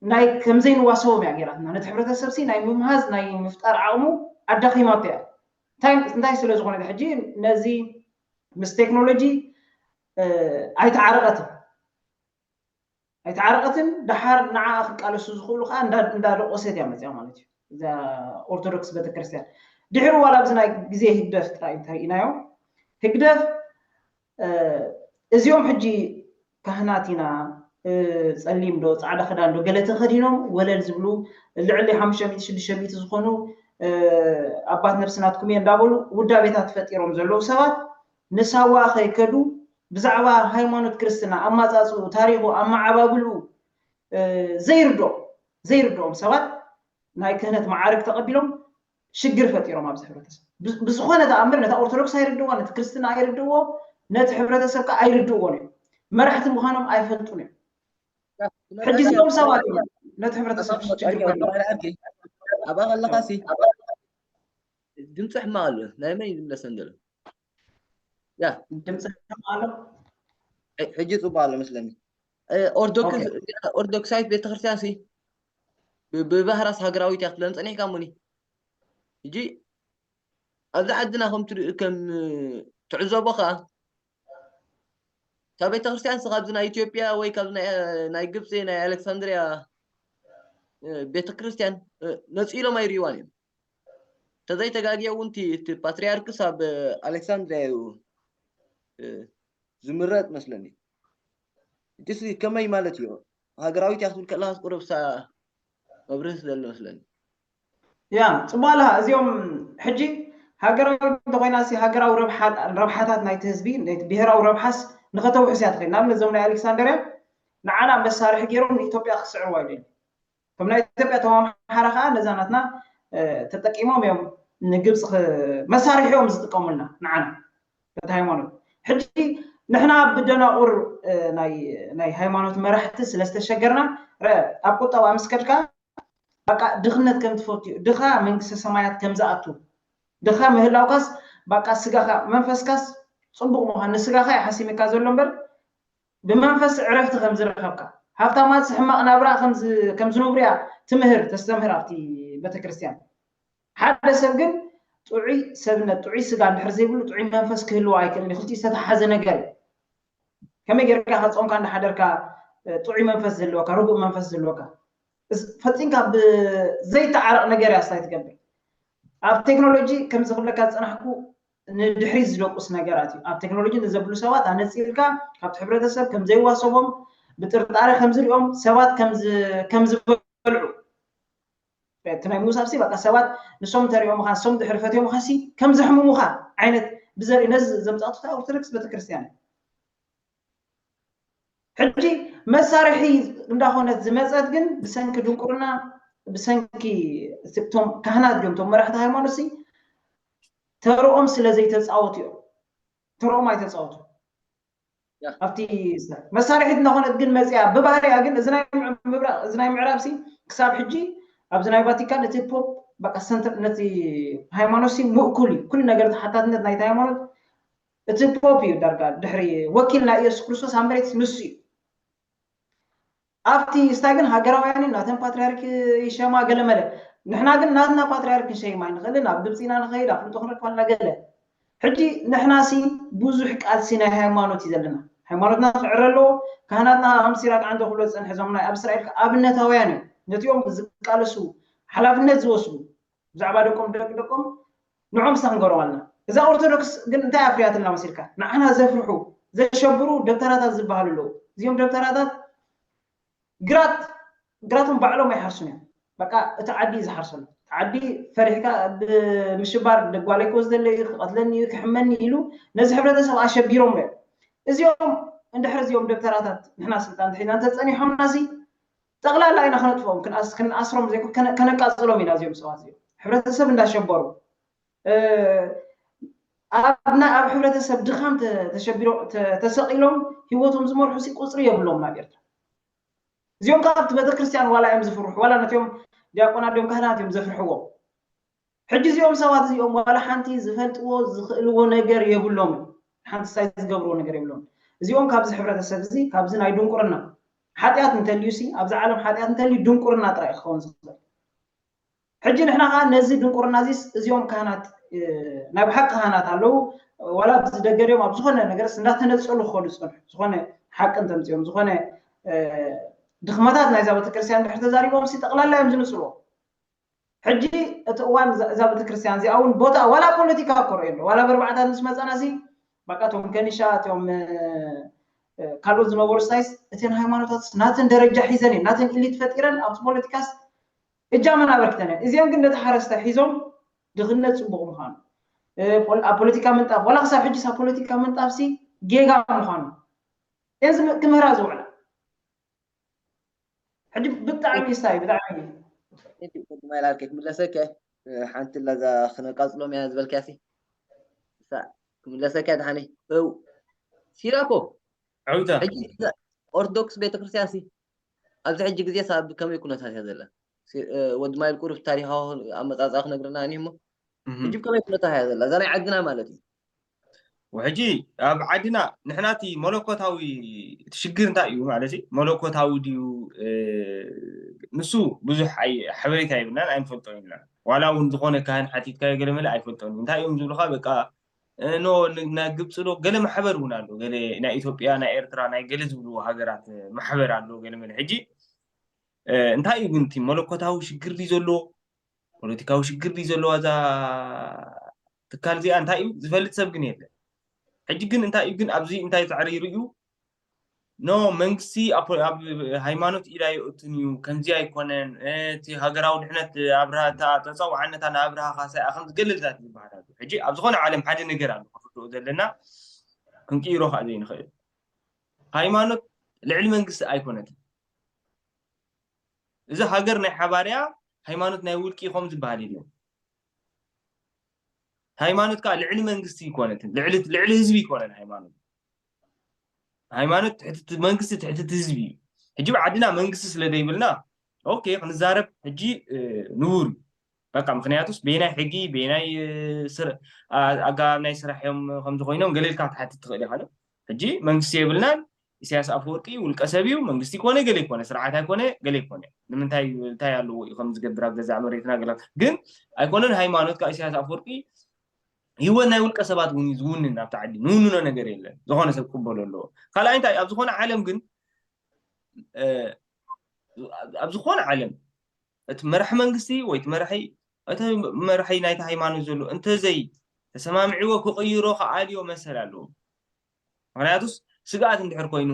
ናይ ከም ዘይንዋሰቦም እያ ገይራትና። ነቲ ሕብረተሰብ ሲ ናይ ምምሃዝ ናይ ምፍጣር ዓቕሙ ኣዳኺማቶ እያ። እንታይ፣ እንታይ ስለ ዝኾነ ሕጂ ነዚ ምስ ቴክኖሎጂ፣ እ፣ ኣይተዓረቐትን። ኣይተዓረቐትን። ደሓር ንዓኣ ክቃለሱ ዝኽእሉ ከዓ እንዳ-፣ እንዳደቆሰት እያ መፅያ ማለት እዩ። እዛ ኦርቶዶክስ ቤተክርስትያን ድሕሪ ዋላ ኣብዚ ናይ ግዜ ህግደፍ ጥራይ እንተሪኢናዮ፣ ህግደፍ፣ እ፣ እዚኦም ሕጂ ካህናት ኢና፣ እ፣ ጸሊም ዶ ጻዕዳ ክዳን ዶ ገለ ተኸዲኖም ወለል ዝብሉ ልዕሊ ሓሙሽተ ሚእቲ ሽዱሽተ ሚእቲ ዝኾኑ፣ እ፣ ኣባት ነብሲ ናትኩም እየ እንዳበሉ ውዳቤታት ፈጢሮም ዘለዉ ሰባት ንሳዋ ከይከዱ ብዛዕባ ሃይማኖት ክርስትና ኣማጻጽኡ፣ ታሪኹ፣ ኣመዓባብልኡ፣ እ፣ ዘይርድኦም፣ ዘይርድኦም ሰባት ናይ ክህነት መዓርግ ተቐቢሎም ሽግር ፈጢሮም ኣብዚ ሕብረተሰብ። ብ-፣ ብዝኾነ ተኣምር ነታ ኦርቶዶክስ ኣይርድእዎ፣ ነቲ ክርስትና ኣይርድእዎ፣ ነቲ ሕብረተሰብ ከኣ ኣይርድእዎን እዮም። መራሕቲ ምዃኖም ኣይፈልጡን እዮም። ሕጂ እዚኦም ሰባት እዮም ነቲ ሕብረተሰብ ሽግር ፈጢሮም። ኣብኣ ከለኻ ሲ ድምፂ ሕማቕ ኣሎ። ናይ መን እዩ ዝምለሰን ዘሎ? ያ። ድምፂ ሕማቕ ኣሎ። ሕ-፣ ሕጂ ፅቡቅ ኣሎ መስለኒ። እ፣ ኦርቶዶክስ-፣ ኦኬ። ኦርቶዶክሳዊት ቤተክርስትያን ሲ ብ-፣ ብባህራስ ሃገራዊት እያ ክትብለን ጸኒሕካ እሞኒ። ሕጂ ኣብዚ ዓድና ከም ትሪ-፣ ከም ትዕዘቦ ከኣ እታ ቤተክርስትያን ሲ ካብዚ ናይ ኢትዮጵያ ወይ ካብዚ ናይ፣ ናይ ግብፂ ናይ ኣሌክሳንድሪያ፣ እ፣ ቤተክርስትያን፣ እ፣ ነፂሎም ኣይርእይዋን እዮም። ተዘይተጋግየ እውን እቲ፣ እቲ ፓትርያርክስ ኣብ ኣሌክሳንድሪያ እዩ፣ እ፣ ዝምረጥ መስለኒ። እጅስ ከመይ ማለት እዩ? ሃገራዊት እያ ክትብል ከለኻስ ቁሩብ ሳ-፣ መብርሂ ስለ ዘሎ መስለኒ። ያ፣ ጽቡቕ ኣለኻ። እዚኦም ሕጂ ሃገራዊ እንተኾይና ሲ ሃገራዊ ረብሓ-፣ ረብሓታት ናይቲ ህዝቢ፣ ናይቲ ብሄራዊ ረብሓስ ንኸተውሕስ እያ ትኽእል። ንኣብነት እዞም ናይ ኣሌክሳንደርያ ንዓና መሳርሒ ገይሮም ንኢትዮጵያ ክስዕርዋ ይደልዩ። እቶም ናይ ኢትዮጵያ፣ እቶም ኣምሓራ ከዓ ነዛ ናትና ተጠቂሞም እዮም ንግብፂ መሳርሒ እዮም ዝጥቀሙልና ንዓና በቲ ሃይማኖት። ሕጂ ንሕና ብደናቁር ናይ ሃይማኖት መራሕቲ ስለዝተሸገርና፣ ኣብ ቁጠባ ምስ ከድካ በቃ ድኽነት ከም ትፈትዩ፣ ድኻ መንግስተ ሰማያት ከም ዝኣቱ፣ ድኻ ምህላውካስ በቃ ስጋኻ መንፈስካስ ፅቡቕ ምዃን ንስጋኻ እዩ ሓሲምካ ዘሎ እምበር ብመንፈስ ዕረፍቲ ከም ዝረኸብካ፣ ሃብታማት ሕማቕ ናብራ ከም ዝነብሩ እያ ትምህር ተስተምህር ኣብቲ ቤተክርስትያን። ሓደ ሰብ ግን ጥዑይ ሰብነት ጥዑይ ስጋ እንድሕር ዘይብሉ ጥዑይ መንፈስ ክህልዎ ኣይክእልን። ክልቲኡ ዝተተሓዘ ነገር እዩ። ከመይ ጌርካ ከ ጾምካ እንዳሓደርካ ጥዑይ መንፈስ ዝህልወካ ርጉእ መንፈስ ዝህልወካ? ፈጺምካ ብዘይተዓረቕ ነገር እያ ስታይ ትገብር። ኣብ ቴክኖሎጂ ከምዚ ክብለካ ዝጸናሕኩ ንድሕሪት ዝደቁስ ነገራት እዩ። ኣብ ቴክኖሎጂ ንዘብሉ ሰባት ኣነጺርካ ካብቲ ሕብረተሰብ ከም ዘይዋሰቦም ብጥርጣረ ከም ዝሪኦም ሰባት ከም ዝበልዑ እቲ ናይ ምውሳብ ሲ በቃ ሰባት ንሶም እንተሪኦምኻ ንሶም ድሕሪ ፈትዮምኻ ሲ ከም ዘሕምሙኻ ዓይነት ብዘርኢ ነዚ ዘምፃእቱ ኦርቶዶክስ ቤተክርስትያን ሕጂ መሳርሒ እንዳኾነት ዝመፀት ግን ብሰንኪ ድንቁርና ብሰንኪ እቶም ካህናት እዮም እቶም መራሕቲ ሃይማኖት ሲ ተርኦም ስለ ዘይተፃወቱ እዮም። ተርኦም ኣይተፃወቱ ኣብቲ መሳርሒት እናኾነት ግን መፅያ ብባህሪያ ግን እዚ ናይ ምብራቕ እዚ ናይ ምዕራብ ሲ ክሳብ ሕጂ ኣብዚ ናይ ቫቲካን እቲ ፖፕ በቃ ሰንትር ነቲ ሃይማኖት ሲ ምእኩል እዩ። ኩሉ ነገር ተሓታትነት ናይቲ ሃይማኖት እቲ ፖፕ እዩ ዳርጋ ድሕሪ ወኪል ናይ ኢየሱስ ክርስቶስ ኣብ መሬት ንሱ እዩ። ኣብቲ ስታይ ግን ሃገራውያን ናተን ፓትሪያርክ ይሸማ ገለመለ። ንሕና ግን ናትና ፓትሪያርክ ንሸይም ኣይንኽእልን። ኣብ ግብፂ ኢና ንኸይድ ኣፍልጦ ክንረክብ ኣለና ገለ ሕጂ ንሕናሲ ብዙሕ ቃልሲ ናይ ሃይማኖት እዩ ዘለና። ሃይማኖትና ክዕረ ኣለዎ። ካህናትና ከም ሲራክ ዓንዶ ክብሎ ዝፀንሐ እዞም ናይ ኣብ እስራኤል ኣብነታውያን እዮም። ነቲኦም ዝቃለሱ ሓላፍነት ዝወስዱ ብዛዕባ ደቆም ደቂ ደቆም ንዖም ስታ ክንገብሮም ኣለና። እዛ ኦርቶዶክስ ግን እንታይ ኣፍርያትልና መሲልካ? ንዓና ዘፍርሑ ዘሸብሩ ደብተራታት ዝበሃሉ ኣለዉ። እዚኦም ደብተራታት ግራት ግራቶም ባዕሎም ኣይሓርሱን እዮም። በቃ እቲ ዓዲ እዩ ዝሓርሰሉ። እቲ ዓዲ ፈሪሕካ ብምሽባር ጓለይ ክወስደለይ እዩ ክቐትለኒ እዩ ክሕመኒ ኢሉ ነዚ ሕብረተሰብ ኣሸቢሮም እዮም። እዚኦም እንድሕር እዚኦም ደብተራታት ንሕና ስልጣን ተሒዝና እንተፀኒሖምና ሲ ጠቕላላ ኢና ክነጥፍኦም ክንኣስሮም ዘይኮ ከነቃፅሎም ኢና እዚኦም ሰባት እዚኦም ሕብረተሰብ እንዳሸበሩ ኣብ ሕብረተሰብ ድኻም ተሸቢሮ ተሰቂሎም ህይወቶም ዝመርሑ ሲ ቁፅሪ የብሎም ናብ ኤርትራ። እዚኦም ከዓ ኣብቲ ቤተክርስትያን ዋላ እዮም ዝፍርሑ ዋላ ነቲኦም ዲያቆናት ዲኦም ካህናት እዮም ዘፍርሕዎም። ሕጂ እዚኦም ሰባት እዚኦም ዋላ ሓንቲ ዝፈልጥዎ ዝኽእልዎ ነገር የብሎምን። ሓንቲ ሳይ ዝገብርዎ ነገር የብሎም። እዚኦም ካብዚ ሕብረተሰብ እዚ ካብዚ ናይ ድንቁርና ሓጢኣት እንተልዩ ሲ ኣብዚ ዓለም ሓጢኣት እንተልዩ ድንቁርና ጥራይ ክኸውን ዝኽእል። ሕጂ ንሕና ከዓ ነዚ ድንቁርና እዚስ እዚኦም ካህናት ናይ ብሓቂ ካህናት ኣለዉ ዋላ ኣብዚ ደገ ድዮም ኣብ ዝኾነ ነገርስ እንዳተነፀሉ ክኸዱ ዝፀንሑ ዝኾነ ሓቂ እንተምፅኦም ዝኾነ ድኽመታት ናይዛ ቤተክርስትያን ድሕር ተዛሪቦም ሲ ጠቕላላ እዮም ዝንፅልዎ። ሕጂ እቲ እዋን እዛ ቤተክርስትያን እዚኣ እውን ቦታ ዋላ ፖለቲካ ክርኦ የለ ዋላ በርባዕታት ምስ መፃና ሲ በቃ እቶም ከኒሻ እቶም ካልኦት ዝነበሩ ስታይስ እተን ሃይማኖታት ናተን ደረጃ ሒዘን እየን ናተን ኢሊት ፈጢረን ኣብቲ ፖለቲካስ እጃመን ኣበርክተን እየን። እዚኦም ግን ነቲ ሓረስታይ ሒዞም ድኽነት ፅቡቕ ምዃኑ ኣብ ፖለቲካ ምንጣፍ ዋላ ክሳብ ሕጂስ ኣብ ፖለቲካ ምንጣፍ ሲ ጌጋ ምዃኑ እየን ክምህራ ዝውዕላ። ሕጂ ብጣዕሚ ይስታይ ብጣዕሚ ማይላልከ ክምለሰከ ሓንቲ ላዛ ክነቃፅሎም እያ ዝበልካያ ሲ ክምለሰከ ድሓኒ እው ሲራኮ ዕውታ ኦርቶዶክስ ቤተክርስትያን ሲ ኣብዚ ሕጂ ግዜ ሳብ ከመይ ኩነታት እያ ዘላ ወዲ ማይል ቁሩብ ታሪካዊ ኣመፃፅኣ ክነግረና እኒሞ ሕጂ ከመይ ኩነታት እያ ዘላ እዛ ናይ ዓድና ማለት እዩ ሕጂ ኣብ ዓድና ንሕናቲ መለኮታዊ እቲ ሽግር እንታይ እዩ ማለት እዩ መለኮታዊ ድዩ ንሱ ብዙሕ ሓበሬታ የብልናን ኣይንፈልጦ ኢልና ዋላ እውን ዝኾነ ካህን ሓቲትካዮ ገለ መለ ኣይፈልጦን እንታይ እዮም ዝብሉካ በቃ ኖ ናይ ግብፂ ዶ ገለ ማሕበር እውን ኣሎ ገለ ናይ ኢትዮጵያ ናይ ኤርትራ ናይ ገለ ዝብልዎ ሃገራት ማሕበር ኣሎ ገለ መለ ሕጂ እንታይ እዩ ግን እቲ መለኮታዊ ሽግር ድዩ ዘለዎ ፖለቲካዊ ሽግር ድዩ ዘለዋ እዛ ትካል እዚኣ እንታይ እዩ ዝፈልጥ ሰብ ግን የለን ሕጂ ግን እንታይ እዩ ግን ኣብዚ እንታይ ፃዕሪ ይርእዩ ኖ መንግስቲ ኣብ ሃይማኖት ኢዳ ይእቱን እዩ ከምዚ ኣይኮነን እቲ ሃገራዊ ድሕነት ኣብርሃ ተፀውዓነታ ንኣብርሃ ካሳ እያ ከምዚ ገለልታት ዝበሃል ኣሎ ሕጂ ኣብ ዝኾነ ዓለም ሓደ ነገር ኣሎ ክፍትኡ ዘለና ክንቅይሮ ከዓ ዘይንኽእል ሃይማኖት ልዕሊ መንግስቲ ኣይኮነትን እዚ ሃገር ናይ ሓባርያ፣ ሃይማኖት ናይ ውልቂ ከም ዝበሃል የለን። ሃይማኖት ከዓ ልዕሊ መንግስቲ ይኮነትን ልዕሊ ልዕሊ ህዝቢ ይኮነን። ሃይማኖት ሃይማኖት ትሕቲ መንግስቲ ትሕቲ ህዝቢ እዩ። ሕጂ ብዓድና መንግስቲ ስለ ዘይብልና ኦኬ ክንዛረብ ሕጂ ንቡር እዩ። በቃ ምክንያቱስ በየናይ ሕጊ በየናይ ኣገባብ ናይ ስራሕ እዮም ከምዚ ኮይኖም ገለ ኢልካ ክትሓትት ትኽእል ኢኻ። ሕጂ መንግስቲ የብልናን። ኢሳያስ ኣፈወርቂ ውልቀ ሰብ እዩ፣ መንግስቲ ኮነ ገለ ይኮነ፣ ስርዓት ኣይኮነ ገለ ይኮነ፣ ንምንታይ እንታይ ኣለዎ እዩ ከም ዝገብር ኣብ ገዛእ መሬትና ገለ ግን ኣይኮነን። ሃይማኖት ካብ ኢሳያስ ኣፈወርቂ ህይወት ናይ ውልቀ ሰባት እውን እዩ ዝውንን። ኣብቲ ዓዲ ንውንኖ ነገር የለን። ዝኾነ ሰብ ክቅበሎ ኣለዎ። ካልኣይ እንታይ ኣብ ዝኾነ ዓለም ግን ኣብ ዝኾነ ዓለም እቲ መራሒ መንግስቲ ወይ እቲ መራሒ እቲ መራሒ ናይቲ ሃይማኖት ዘሎ እንተዘይ ተሰማምዕዎ ክቕይሮ ክኣልዮ መሰል ኣለዎ። ምክንያቱስ ስግኣት እንድሕር ኮይኑ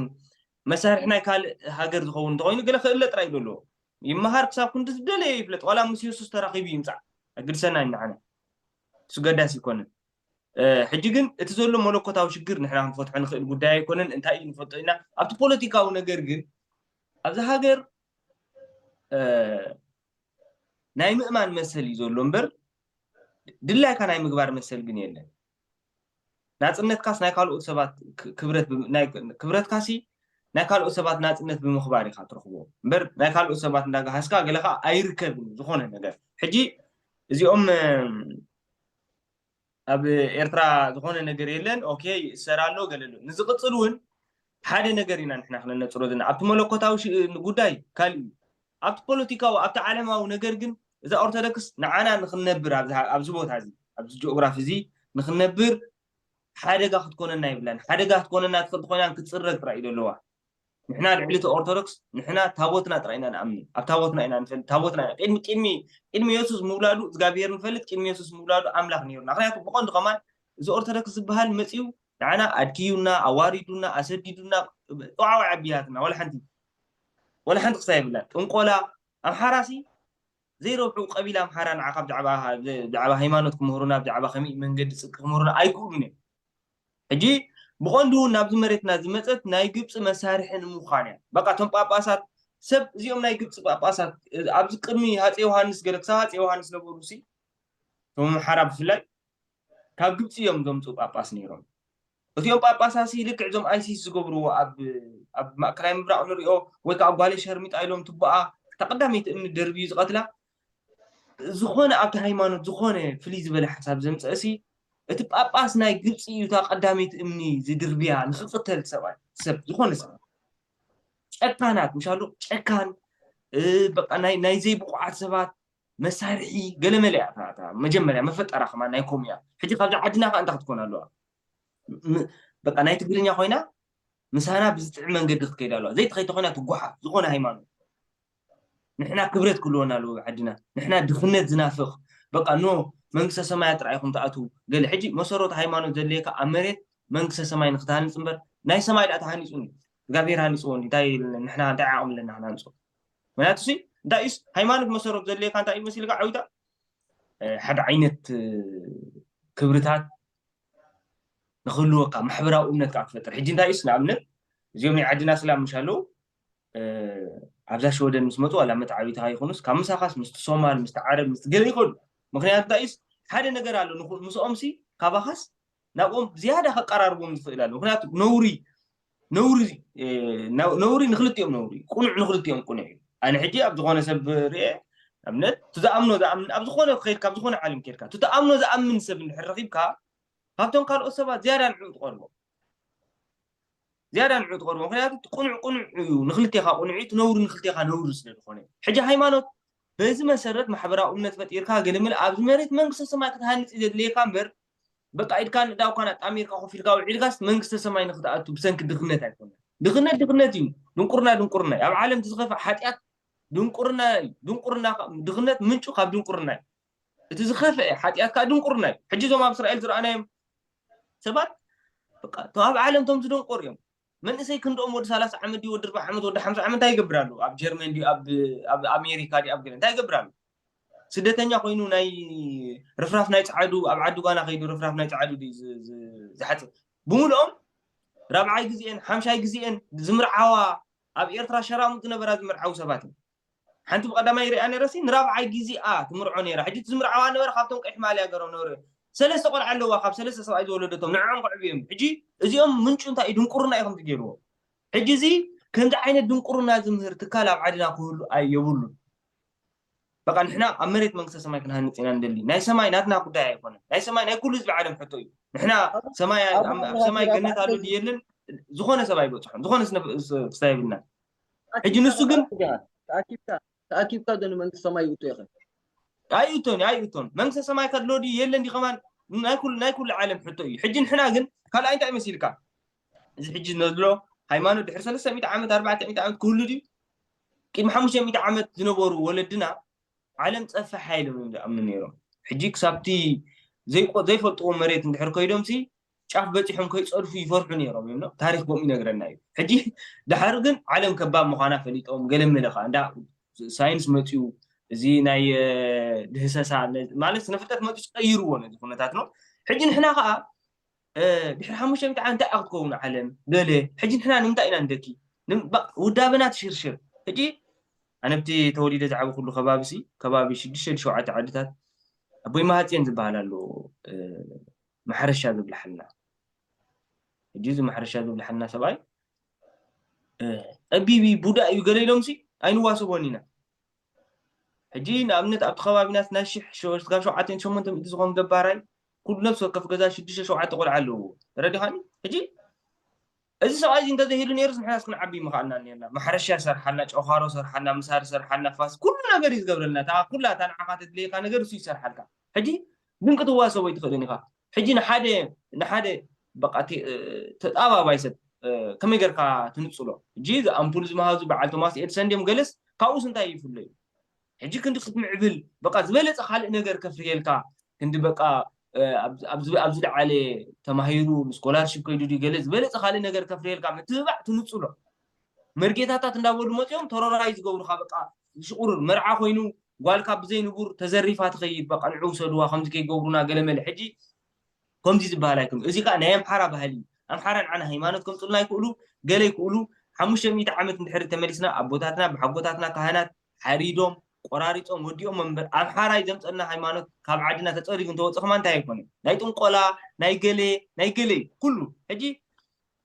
መሳርሒ ናይ ካልእ ሃገር ዝኸውን እንተኮይኑ ገለ ክእለ ጥራይ እዩ ዘለዎ። ይመሃር ክሳብ ክንዲ ዝደለየ ይፍለጥ። ዋላ ምስ የሱስ ተራኺቡ ይምፃእ ኣግድሰና እዩ ንዓና። እሱ ገዳሲ ይኮንን። ሕጂ ግን እቲ ዘሎ መለኮታዊ ሽግር ንሕና ክንፈትሖ ንኽእል ጉዳይ ኣይኮነን። እንታይ እዩ ንፈልጦ ኢና። ኣብቲ ፖለቲካዊ ነገር ግን ኣብዚ ሃገር ናይ ምእማን መሰል እዩ ዘሎ እምበር ድላይካ ናይ ምግባር መሰል ግን የለን። ናፅነትካስ ናይ ካልኦት ሰባት ክብረትካሲ ናይ ካልኦት ሰባት ናፅነት ብምኽባር ኢካ ትረኽቦ እምበር ናይ ካልኦት ሰባት እንዳጋሃስካ ገለካ ኣይርከብን ዝኾነ ነገር። ሕጂ እዚኦም ኣብ ኤርትራ ዝኾነ ነገር የለን። ኦኬ ይእሰር ኣሎ ገለ ኣሎ። ንዝቕፅል እውን ሓደ ነገር ኢና ንሕና ክነነፅሮ ዘለና ኣብቲ መለኮታዊ ጉዳይ ካልእ እዩ። ኣብቲ ፖለቲካዊ ኣብቲ ዓለማዊ ነገር ግን እዛ ኦርቶዶክስ ንዓና ንክንነብር ኣብዚ ቦታ እዚ ኣብዚ ጂኦግራፊ እዚ ንክንነብር ሓደጋ ክትኮነና ይብላን። ሓደጋ ክትኮነና ትኽእል ኮይና ክትፅረግ ጥራይ እዩ ዘለዋ። ንሕና ልዕሊ እቲ ኦርቶዶክስ ንሕና ታቦትና ጥራይ ኢና ንኣምን። ኣብ ታቦትና ኢና ንፈልጥ። ታቦትና ኢና ቅድሚ ቅድሚ ቅድሚ የሱስ ምውላዱ እግዚኣብሔር ንፈልጥ። ቅድሚ የሱስ ምውላዱ ኣምላኽ ነይሩና። ምክንያቱ ብቐንዱ ከማን እዚ ኦርቶዶክስ ዝበሃል መፂኡ ንዓና ኣድክዩና፣ ኣዋሪዱና፣ ኣሰዲዱና፣ ጣዕዋ ዓቢያትና ወላ ሓንቲ ወላ ሓንቲ ክሳ የብላን። ጥንቆላ ኣምሓራሲ ዘይረብሑ ቀቢላ ኣምሓራ ንዓኻ ብዛዕባ ሃይማኖት ክምህሩና ብዛዕባ ከመይ መንገዲ ፅድቂ ክምህሩና ኣይክእሉን እዮም። ሕጂ ብቐንዱ እውን ናብዚ መሬትና ዝመፀት ናይ ግብፂ መሳርሒ ንምዃን እያ። በቃ እቶም ጳጳሳት ሰብ እዚኦም ናይ ግብፂ ጳጳሳት ኣብዚ ቅድሚ ሃፀ ዮሃንስ ገለ ክሳብ ሃፀ ዮሃንስ ነበሩ ሲ እቶም ኣምሓራ ብፍላይ ካብ ግብፂ እዮም ዘምፅኡ ጳጳስ ነይሮም። እዚኦም ጳጳሳሲ ልክዕ እዞም ኣይሲስ ዝገብርዎ ኣብ ኣብ ማእከላይ ምብራቕ ንሪኦ ወይ ከዓ ጓለ ሸርሚጣ ኢሎም ትቦኣ እታ ቀዳመይቲ እምኒ ደርብዩ ዝቐትላ ዝኾነ ኣብቲ ሃይማኖት ዝኾነ ፍልይ ዝበለ ሓሳብ ዘምፀእሲ እቲ ጳጳስ ናይ ግብፂ እዩ እታ ቀዳመይቲ እምኒ ዝድርብያ ንክቅተል ሰብኣይ ሰብ ዝኾነ ሰብ ጨካናት ምሻሉ ጨካን በቃ ናይ ዘይብቁዓት ሰባት መሳርሒ ገለመለ እያ መጀመርያ መፈጠራ ከማ ናይ ኮም እያ። ሕጂ ካብዚ ዓድና ከዓ እንታይ ክትኮን ኣለዋ? በቃ ናይ ትግርኛ ኮይና ምሳና ብዝጥዕም መንገዲ ክትከይድ ኣለዋ። ዘይትኸይድ ተኮይና ትጓሓፍ ዝኾነ ሃይማኖት ንሕና ክብረት ክህልወና ኣለዎ ዓድና። ንሕና ድኽነት ዝናፍቕ በቃ ኖ መንግስተ ሰማያት ጥራይ ኢኹም ትኣትዉ። ገለ ሕጂ መሰረቱ ሃይማኖት ዘድልየካ ኣብ መሬት መንግስተ ሰማይ ንክትሃንፅ እምበር ናይ ሰማይ ዳ ተሃኒፁ እግዚኣብሔር ሃኒፅዎ እንታይ ንሕና እንታይ ዓቕሚ ኣለና ክናንፆ? ምክንያቱ ሲ እንታይ እዩስ ሃይማኖት መሰረቱ ዘድልየካ እንታይ እዩ መሲልካ ዓዊታ ሓደ ዓይነት ክብርታት ንክህልወካ ማሕበራዊ እምነት ከዓ ትፈጥር። ሕጂ እንታይ እዩስ ንኣብነት እዚኦም ናይ ዓድና ስላም ምሽ ኣለዉ ኣብዛ ሸወደን ምስ መፁ ዋላ መተዓቢትካ ይኹኑስ ካብ ምሳኻስ ምስቲ ሶማል ምስቲ ዓረብ ምስቲ ገለ ይኸዱ። ምክንያቱ እንታይ እዩስ ሓደ ነገር ኣሎ ምስኦምሲ ካባኻስ ናብኦም ዝያዳ ከቀራርቦም ዝኽእል ኣሎ። ምክንያቱ ነውሪ ነውሪ ነውሪ ንክልቲኦም ነውሪ ቁኑዕ ንክልቲኦም ቁኑዕ እዩ። ኣነ ሕጂ ኣብ ዝኾነ ሰብ ርኤ ኣብነት ትዝኣምኖ ዝኣምን ኣብ ዝኾነ ከይድካ ኣብ ዝኾነ ዓለም ከይድካ ትኣምኖ ዝኣምን ሰብ እንድሕር ረኪብካ ካብቶም ካልኦት ሰባት ዝያዳ ንዕኡ ትቐርቦ ዝያዳ ንዕኡ ትቐርቦ። ምክንያቱ ቁኑዕ ቁኑዕ እዩ ንክልቴካ ቁኑዕ እዩ ነውሪ ንክልቴካ ነውሪ ስለ ዝኾነ ሕጂ ሃይማኖት በዚ መሰረት ማሕበራዊ እምነት ፈጢርካ ገለመለ ኣብዚ መሬት መንግስተ ሰማይ ክትሃንፅ ዘድልየካ እምበር በቃ ኢድካን እዳውካን ኣጣሚርካ ኮፍ ኢልካ ውዒልካስ መንግስተ ሰማይ ንክትኣቱ ብሰንኪ ድኽነት ኣይኮነን። ድኽነት ድኽነት እዩ። ድንቁርና ድንቁርና እዩ። ኣብ ዓለም እቲ ዝኸፍእ ሓጢኣት ድንቁርና እዩ። ድንቁርና ድኽነት ምንጩ ካብ ድንቁርና እዩ። እቲ ዝኸፍአ ሓጢኣት ከዓ ድንቁርና እዩ። ሕጂ እዞም ኣብ እስራኤል ዝረኣናዮም ሰባት በቃ እቶም ኣብ ዓለም እቶም ዝደንቆሩ እዮም። መንእሰይ ክንድኦም ወዲ ሰላሳ ዓመት ድዩ ወዲ ኣርባዓ ዓመት ወዲ ሓምሳ ዓመት እንታይ ይገብር ኣሎ? ኣብ ጀርመን ድዩ ኣብ ኣብ ኣሜሪካ ድዩ ኣብ ገለ እንታይ ይገብር ኣሎ? ስደተኛ ኮይኑ ናይ ርፍራፍ ናይ ጸዓዱ ኣብ ዓዲ ጓና ከይዱ ርፍራፍ ናይ ጸዓዱ ድዩ ዝ- ዝ- ዝሓጽብ? ብምልኦም ራብዓይ ግዜአን ሓምሻይ ግዜአን ዝምርዓዋ ኣብ ኤርትራ ሸራሙጥ ዝነበራ ዝምርዓው ሰባት እዮም። ሓንቲ ብቐዳማይ ይሪኣ ነይረ ሲ ንራብዓይ ግዜኣ ትምርዖ ነይራ። ሕጂ እቲ ዝምርዓዋ ነበረ ካብቶም ቀይሕ ማልያ ገሮም ነበረ። ሰለስተ ቆልዓ ኣለዋ ካብ ሰለስተ ሰብኣይ ዝወለደቶም ንዕኦም ከዕብዮም። ሕጂ እዚኦም ምንጩ እንታይ እዩ ድንቁርና እዮም ከምዚ ገይርዎ። ሕጂ እዚ ከምዚ ዓይነት ድንቁርና ዝምህር ትካል ኣብ ዓድና ክህሉ ኣየብሉን። በቃ ንሕና ኣብ መሬት መንግስተ ሰማይ ክንሃንጽ ኢና ንደሊ። ናይ ሰማይ ናትና ጉዳይ ኣይኮነን። ናይ ሰማይ ናይ ኩሉ ህዝቢ ዓለም ሕቶ እዩ። ንሕና ሰማይ ኣብ ሰማይ ገነት ኣሎ ድየልን ዝኾነ ሰብ ኣይበጽሖን። ዝኾነ ክስታይ የብልና። ሕጂ ንሱ ግን ተኣኪብካ ዶ ንመንግስቲ ሰማይ ይእቶ ይኽእል? ኣይእቶን ኣይእቶን። መንግስተ ሰማይ ከድሎ ድዩ የለን ድዩ ከማን ናይ ኩሉ ናይ ኩሉ ዓለም ሕቶ እዩ። ሕጂ ንሕና ግን ካልኣይ እንታይ መሲልካ? እዚ ሕጂ ነድሎ ሃይማኖት ድሕሪ ሰለስተ ሚእቲ ዓመት ኣርባዕተ ሚእቲ ዓመት ክህሉ ድዩ? ቅድሚ ሓሙሽተ ሚእቲ ዓመት ዝነበሩ ወለድና ዓለም ጸፍሕ ሓይሎም እዮም ዝኣምኑ ነይሮም። ሕጂ ክሳብቲ ዘይቆ- ዘይፈልጥዎ መሬት እንድሕር ከይዶም ሲ ጫፍ በጺሖም ከይጸድፉ ይፈርሑ ነይሮም እዮም። ታሪኽ ከምኡ ይነግረና እዩ። ሕጂ ድሓር ግን ዓለም ከባብ ምዃና ፈሊጦም ገለመለ ከዓ እንዳ ሳይንስ መፅዩ እዚ ናይ ድህሰሳ ማለት ስነ ፍልጠት መፅዩ ቀይርዎ ነዚ ኩነታት ነው። ሕጂ ንሕና ከዓ ድሕሪ ሓሙሽተ ሚእቲ ዓመት እንታይ ክትከውን ዓለም ገለ ሕጂ ንሕና ንምንታይ ኢና ንደኪ? ውዳበና ትሽርሽር። ሕጂ ኣነብቲ ተወሊደ ዝዓበ ኩሉ ከባቢ ሲ ከባቢ ሽዱሽተ ሸውዓተ ዓድታት ኣቦይ ማሃፅን ዝበሃል ኣሎ ማሕረሻ ዝብልሓልና። ሕጂ እዚ ማሕረሻ ዝብልሓልና ሰብኣይ ጠቢቢ ቡዳ እዩ ገለ ኢሎም ሲ ኣይንዋሰቦን ኢና። ሕጂ ንኣብነት ኣብቲ ከባቢና ናይ ሽሕ ስጋ ሸውዓተ ሸሞንተ ሚእቲ ዝኾን ገባራይ ኩሉ ነብሲ ወከፍ ገዛ ሽዱሽተ ሸውዓተ ቆልዓ ኣለዎ። ተረዲኻኒ? ሕጂ እዚ ሰብኣይ እዚ እንተዘይህሉ ነይሩስ ንሕናስ ክንዓቢ ምኽኣልና ነርና። ማሕረሻ ሰርሓልና፣ ጨዃሮ ሰርሓልና፣ ምሳር ሰርሓልና፣ ፋስ ኩሉ ነገር እዩ ዝገብረልና። እታ ኩላ እታ ንዓኻ ተድልየካ ነገር እሱ ይሰርሓልካ። ሕጂ ግን ክትዋሰቦ ኣይትኽእልን ኢኻ። ሕጂ ንሓደ ንሓደ በቃ ተጣባባይ ሰብ ከመይ ጌርካ ትንጽሎ? ሕጂ ኣምፑል ዝመሃዙ በዓል ቶማስ ኤድሰን ድዮም ገለስ ካብኡስ እንታይ ይፍለዩ? ሕጂ ክንዲ ክትምዕብል በቃ ዝበለጸ ካልእ ነገር ከፍርየልካ ክንዲ በቃ ኣብ ዝለዓለ ተማሂሩ ንስኮላርሽፕ ከይዱ ድዩ ገለ ዝበለጸ ካልእ ነገር ከፍርየልካ ምትብባዕ ትንጽሎ። መርጌታታት እንዳበሉ መጺኦም ተሮራይ ዝገብሩኻ በቃ ዝሽቁርር መርዓ ኮይኑ ጓልካ ብዘይ ንቡር ተዘሪፋ ትኸይድ በቃ ንዑ ውሰድዋ ከምዚ ከይገብሩና ገለመለ። ሕጂ ከምዚ ዝበሃል ኣይኮኑ። እዚ ከዓ ናይ ኣምሓራ ባህሊ እዩ። ኣምሓራ ንዓና ሃይማኖት ከምፅሉና ይክእሉ ገለ ይክእሉ። ሓሙሽተ ሚእቲ ዓመት እንድሕር ተመሊስና ኣቦታትና ብሓጎታትና ካህናት ሓሪዶም ቆራሪፆም ወዲኦም እምበር ኣምሓራይ ዘምፀልና ሃይማኖት ካብ ዓድና ተፀሪጉ እንተወፅእ ከማ እንታይ ኣይኮነ ናይ ጥንቆላ ናይ ገለ ናይ ገለ እዩ ኩሉ። ሕጂ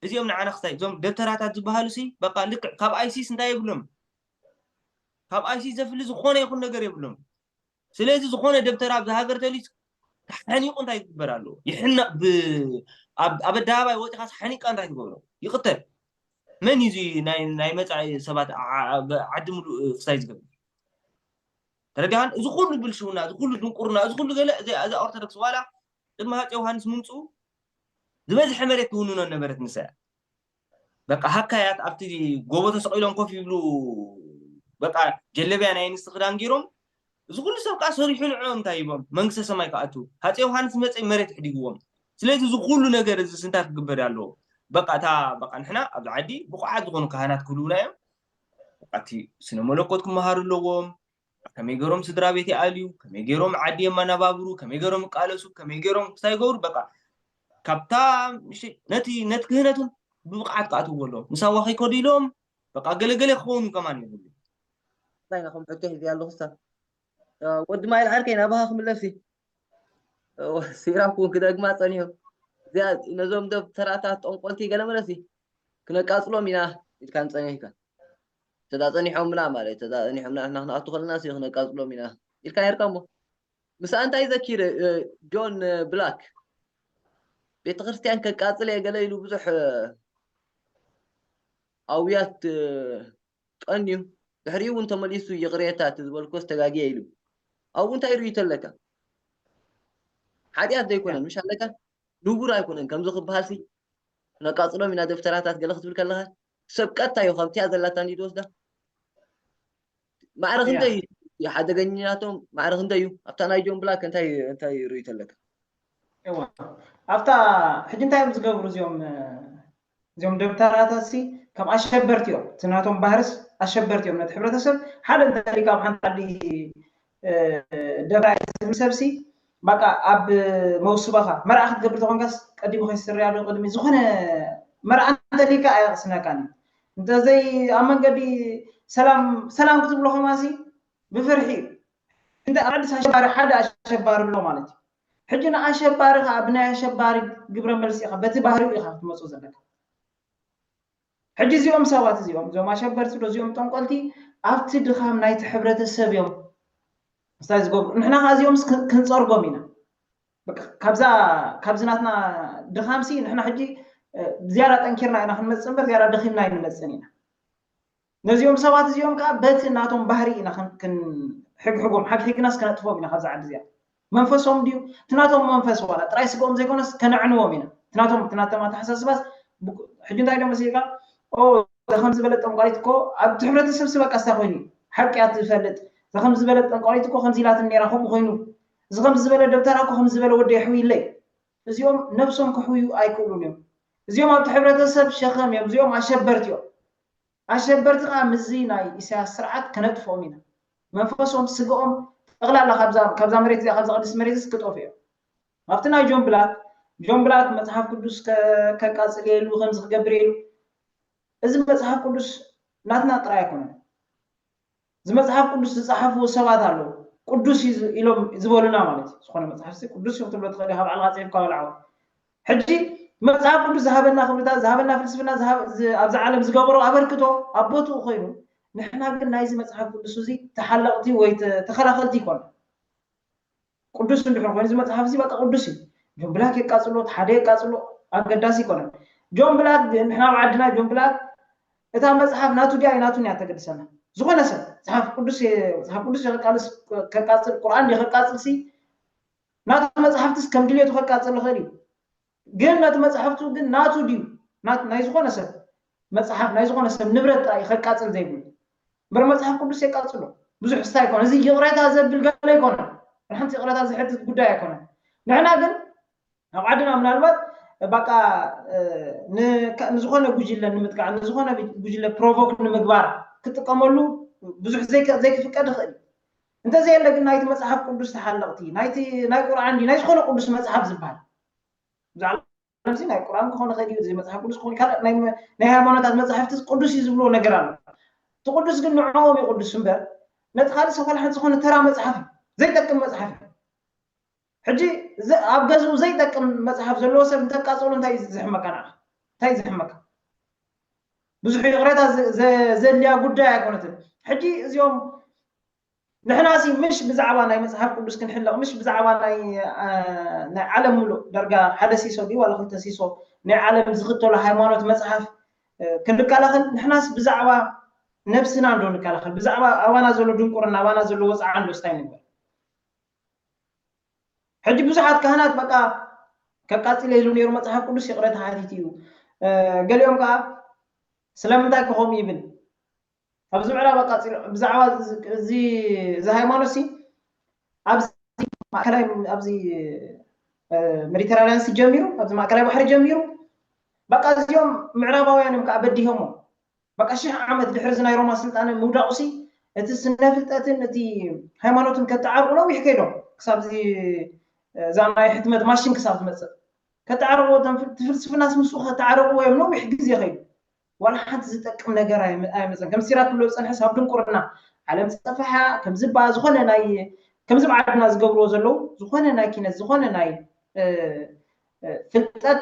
እዚኦም ንዓና ክስታይ እዞም ደብተራታት ዝበሃሉ ሲ በቃ ልክዕ ካብ ኣይሲስ እንታይ የብሎም ካብ ኣይሲስ ዘፍሊ ዝኾነ ይኹን ነገር የብሎም። ስለዚ ዝኾነ ደብተራ ኣብዚ ሃገር ተሊሱ ተሓኒቁ እንታይ ክግበር ኣለዎ? ይሕነቕ ኣብ ኣደባባይ ወፂኻስ ሓኒቃ እንታይ ትገብሮ? ይቕተል። መን እዩ ናይ መፃኢ ሰባት ዓዲ ምሉእ ክስታይ ዝገብር? ተረዲኻን? እዚ ኩሉ ብልሽውና፣ እዚ ኩሉ ድንቁርና፣ እዚ ኩሉ ገለ እዚ ኦርቶዶክስ ዋላ ቅድሚ ሃፀ ዮሃንስ ምምፅኡ ዝበዝሐ መሬት ትውንኖ ነበረት ንሳ እያ። በቃ ሃካያት ኣብቲ ጎቦ ተሰቒሎም ኮፍ ይብሉ በቃ ጀለብያ ናይ ኣንስቲ ክዳን ገይሮም እዚ ኩሉ ሰብ ከዓ ሰሪሑ ንዕኦም እንታይ ሂቦም መንግስተ ሰማይ ክኣቱ ሃፀ ዮሃንስ መፀ መሬት ሕዲግዎም። ስለዚ እዚ ኩሉ ነገር እዚ ስንታይ ክግበር ኣለዎ? በቃ እታ በቃ ንሕና ኣብዚ ዓዲ ብቑዓት ዝኾኑ ካህናት ክህልውና እዮም። በቃ እቲ ስነ መለኮት ክመሃሩ ኣለዎም። ከመይ ገይሮም ስድራ ቤት ይኣልዩ፣ ከመይ ገይሮም ዓዲ የመናባብሩ፣ ከመይ ገይሮም ይቃለሱ፣ ከመይ ገይሮም ክስታይ ይገብሩ በቃ ካብታ ነቲ ነቲ ክህነቱን ብብቕዓት ክኣትውዎ ኣለዎም። ምሳዋ ከይከዱ ኢሎም በቃ ገለገለ ክኸውን ከማን የብሉ። እንታይ ኢኻ ከም ሕቶ ሒዘ ኣለኹ ሳ ወዲ ማይል ዓርከይ ናባኻ ክምለስ ሲራኩ ክደግማ ጸኒሑ እዚኣ ነዞም ደብተራታት ጠንቆልቲ ገለ መለሲ ክነቃጽሎም ኢና ኢልካ ንጸኒሕካ ተዛጸኒሖምና ማለት ተዛጸኒሖምና ንሕና ክንኣቱ ከለና ሲ ክነቃጽሎም ኢና ኢልካ ነርካ እሞ ምስ እንታይ ዘኪረ ጆን ብላክ ቤተክርስትያን ከቃጽል እየ ገለ ኢሉ ብዙሕ ኣውያት ቀንዩ ድሕሪኡ እውን ተመሊሱ ይቕሬታ እቲ ዝበልኮ ዝተጋግየ ኢሉ ኣብኡ እንታይ ርእዩ ተለካ ሓጢኣት ዘይኮነን ምሽ ኣለካ ንቡር ኣይኮነን ከምዚ ክበሃል ሲ ክነቃጽሎም ኢና ደብተራታት ገለ ክትብል ከለኻ ሰብ ቀጥታ እዩ ካብቲያ ዘላታ እንዲ ትወስዳ ማዕረ ክንደይ እዩ ሓደገኛቶም ማዕረ ክንደይ እዩ ኣብታ ናይ ጆን ብላክ እንታይ እንታይ ርእዩ ተለካ ኣብታ ሕጂ እንታይ እዮም ዝገብሩ እዚኦም እዚኦም ደብተራታት ሲ ከም ኣሸበርቲ እዮም እቲ ናቶም ባህርስ ኣሸበርቲ እዮም ነቲ ሕብረተሰብ ሓደ እንተሊካ ኣብ ሓንቲ ዓዲ ደብራ ዝብል ሰብሲ በቃ ኣብ መውስበኻ መርዓ ክትገብር ተኾንካስ ቀዲሙ ከይስርያ ዶ ቅድሚ ዝኾነ መርዓ እንተሊካ ኣየቕስነካን እዩ እንተዘይ ኣብ መንገዲ ሰላም ሰላም ክትብሎ ከማሲ ብፍርሒ እዩ። እንተ ኣብ ዓዲስ ኣሸባሪ ሓደ ኣሸባሪ ኣሎ ማለት እዩ። ሕጂ ንኣሸባሪ ከዓ ብናይ ኣሸባሪ ግብረ መልሲ ኢኻ በቲ ባህሪኡ ኢኻ ክትመፁ ዘለካ። ሕጂ እዚኦም ሰባት እዚኦም እዞም ኣሸበርቲ ዶ እዚኦም ጠንቆልቲ ኣብቲ ድኻም ናይቲ ሕብረተሰብ እዮም ምስታይ ዝገብሩ። ንሕና ከዓ እዚኦምስ ክን- ክንፀርጎም ኢና። በቃ ካብዛ ካብዚ ናትና ድኻምሲ ንሕና ሕጂ ዝያዳ ጠንኪርና ኢና ክንመፅእ እምበር ዝያዳ ደኺምና ኣይንመፅን ኢና። ነዚኦም ሰባት እዚኦም ከዓ በቲ ናቶም ባህሪ ኢና ክንሕግሕጎም ሓግሒግናስ ከነጥፎም ኢና ካብዛ ዓዲ እዚኣ። መንፈሶም ድዩ እቲ ናቶም መንፈስ ዋላ ጥራይ ስግኦም ዘይኮነስ ከነዕንዎም ኢና። እቲ ናቶም እቲ ናቶም ኣተሓሳስባስ ሕጂ እንታይ ዶ መሲልካ? እዛ ከም ዝበለት ጠንቋሊት እኮ ኣብቲ ሕብረተሰብ ስበቃ ስታ ኮይኑ ሓቂ እያ ትፈልጥ። እዛ ከም ዝበለት ጠንቋሊት እኮ ከምዚ ኢላትን ነይራ ከምኡ ኮይኑ እዚ ከም ዝበለ ደብተራ እኮ ከም ዝበለ ወደ ይሕውይለይ። እዚኦም ነብሶም ክሕውዩ ኣይክእሉን እዮም። እዚኦም ኣብቲ ሕብረተሰብ ሸኸም እዮም። እዚኦም ኣሸበርቲ እዮም። ኣሸበርቲ ከዓ ምስዚ ናይ ኢሳያስ ስርዓት ከነጥፍኦም ኢና። መንፈሶም ስግኦም ጠቕላላ ካብዛ መሬት እዚኣ ካብዛ ቅድስቲ መሬት እዚ ክጠፉ እዮም። ኣብቲ ናይ ጆን ብላክ ጆን ብላክ መፅሓፍ ቅዱስ ከቃፅል የሉ ከምዚ ክገብር የሉ። እዚ መፅሓፍ ቅዱስ ናትና ጥራይ ኣይኮነን። እዚ መፅሓፍ ቅዱስ ዝፀሓፍዎ ሰባት ኣለዉ። ቅዱስ እዩ ኢሎም ዝበሉና ማለት እዩ። ዝኾነ መፅሓፍ ቅዱስ እዩ ክትብሎ ትኽእል ኢኻ ባዕልኻ ፅሒፍካ ወላዓው። ሕጂ መፅሓፍ ቅዱስ ዝሃበና ክብርታት ዝሃበና ፍልስፍና ኣብዚ ዓለም ዝገበሮ ኣበርክቶ ኣብ ቦትኡ ኮይኑ ንሕና ግን ናይዚ መፅሓፍ ቅዱስ እዚ ተሓለቕቲ ወይ ተኸላኸልቲ ይኮና። ቅዱስ እንድሕር ኮይኑ እዚ መፅሓፍ እዚ በቃ ቅዱስ እዩ። ጆን ብላክ የቃፅሎ ሓደ የቃፅሎ ኣገዳሲ ይኮነን። ጆን ብላክ ግን ንሕና ኣብ ዓድና ጆን ብላክ እታ መፅሓፍ ናቱ ድያ ናቱ እያ ተገድሰና። ዝኾነ ሰብ መፅሓፍ ቅዱስ መፅሓፍ ቅዱስ ከቃልስ ከቃፅል ቁርኣን ድየ ከቃፅል ሲ ናቱ መፅሓፍትስ ከም ድሌቱ ከቃፅል ይኽእል እዩ። ግን ነቲ መፅሓፍቱ ግን ናቱ ድዩ ናይ ዝኾነ ሰብ መፅሓፍ ናይ ዝኾነ ሰብ ንብረት ጥራይ ከቃፅል ዘይብሉ እምበር መፅሓፍ ቅዱስ የቃፅሎ ብዙሕ ስታ ኣይኮነ። እዚ ይቕሬታ ዘብል ገለ ኣይኮነ። ሓንቲ ይቕሬታ ዝሕትት ጉዳይ ኣይኮነ። ንሕና ግን ኣብ ዓድና ምናልባት በቃ ንዝኾነ ጉጅለ ንምጥቃዕ ንዝኾነ ጉጅለ ፕሮቮክ ንምግባር ክጥቀመሉ ብዙሕ ዘይክፍቀድ ይኽእል። እንተዘየለ ግን ናይቲ መፅሓፍ ቅዱስ ተሓለቕቲ ናይ ቁርኣን ናይ ዝኾነ ቅዱስ መፅሓፍ ዝበሃል ብዛዕባ እዚ ናይ ቁርኣን ክኾን ይኽእል እዩ፣ እዚ መፅሓፍ ቅዱስ ክኾን ካልእ ናይ ናይ ሃይማኖታት መፅሓፍቲ ቅዱስ እዩ ዝብልዎ ነገር ኣሎ። እቲ ቅዱስ ግን ንዕኦም እዩ ቅዱስ እምበር ነቲ ካልእ ሰብ ካልእ ሓንቲ ዝኾነ ተራ መፅሓፍ እዩ፣ ዘይጠቅም መፅሓፍ እዩ። ሕጂ ኣብ ገዝኡ ዘይጠቅም መፅሓፍ ዘለዎ ሰብ እንተቃፀሉ እንታይ እዩ ዝሕመካ? ንዓኻ እንታይ እዩ ዝሕመካ? ብዙሕ ይቕሬታ ዘድልያ ጉዳይ ኣይኮነትን። ሕጂ እዚኦም ንሕናሲ ምሽ ብዛዕባ ናይ መፅሓፍ ቅዱስ ክንሕለቕ ምሽ ብዛዕባ ናይ ናይ ዓለም ሙሉእ ዳርጋ ሓደ ሲሶ ድዩ ዋላ ክልተ ሲሶ ናይ ዓለም ዝኽተሎ ሃይማኖት መፅሓፍ ክንከላኸል ንሕናስ ብዛዕባ ነብስና እንዶ ንከላኸል ብዛዕባ ኣባና ዘሎ ድንቁርና ኣባና ዘሎ ወፅዓ እንዶ ስታይ ንግበር። ሕጂ ብዙሓት ካህናት በቃ ከቃፅለ ኢሉ ነይሩ መፅሓፍ ቅዱስ ይቕረ ተሓቲቱ እዩ። ገሊኦም ከዓ ስለምንታይ ክኸምኡ ይብል ኣብዚ ምዕራብ ኣቃፂሎ ብዛዕባ እዚ እዚ ሃይማኖት ሲ ኣብዚ ማእከላይ ኣብዚ ሜዲተራንያን ሲ ጀሚሩ ኣብዚ ማእከላይ ባሕሪ ጀሚሩ በቃ እዚኦም ምዕራባውያን እዮም ከዓ በዲሆሞ በቃ ሽሕ ዓመት ድሕሪ እዚ ናይ ሮማ ስልጣነ ምውዳቑ ሲ እቲ ስነ ፍልጠትን እቲ ሃይማኖትን ከተዓርቁ ነዊሕ ከይዶም ክሳብ እዚ እዛ ናይ ሕትመት ማሽን ክሳብ ትመፅእ ከተዓረቕዎ እቶም ፍልስፍናስ ምስኡ ከተዓረቕዎ እዮም ነዊሕ ግዜ ከይዱ ዋላ ሓንቲ ዝጠቅም ነገር ኣይመፀን ከም ሲራክ ክብሎ ዝፀንሐስ ኣብ ድንቁርና ዓለም ዝጠፍሓ ከምዚ በ ዝኾነ ናይ ከምዚ ብዓድና ዝገብርዎ ዘለዉ ዝኾነ ናይ ኪነት ዝኾነ ናይ ፍልጠት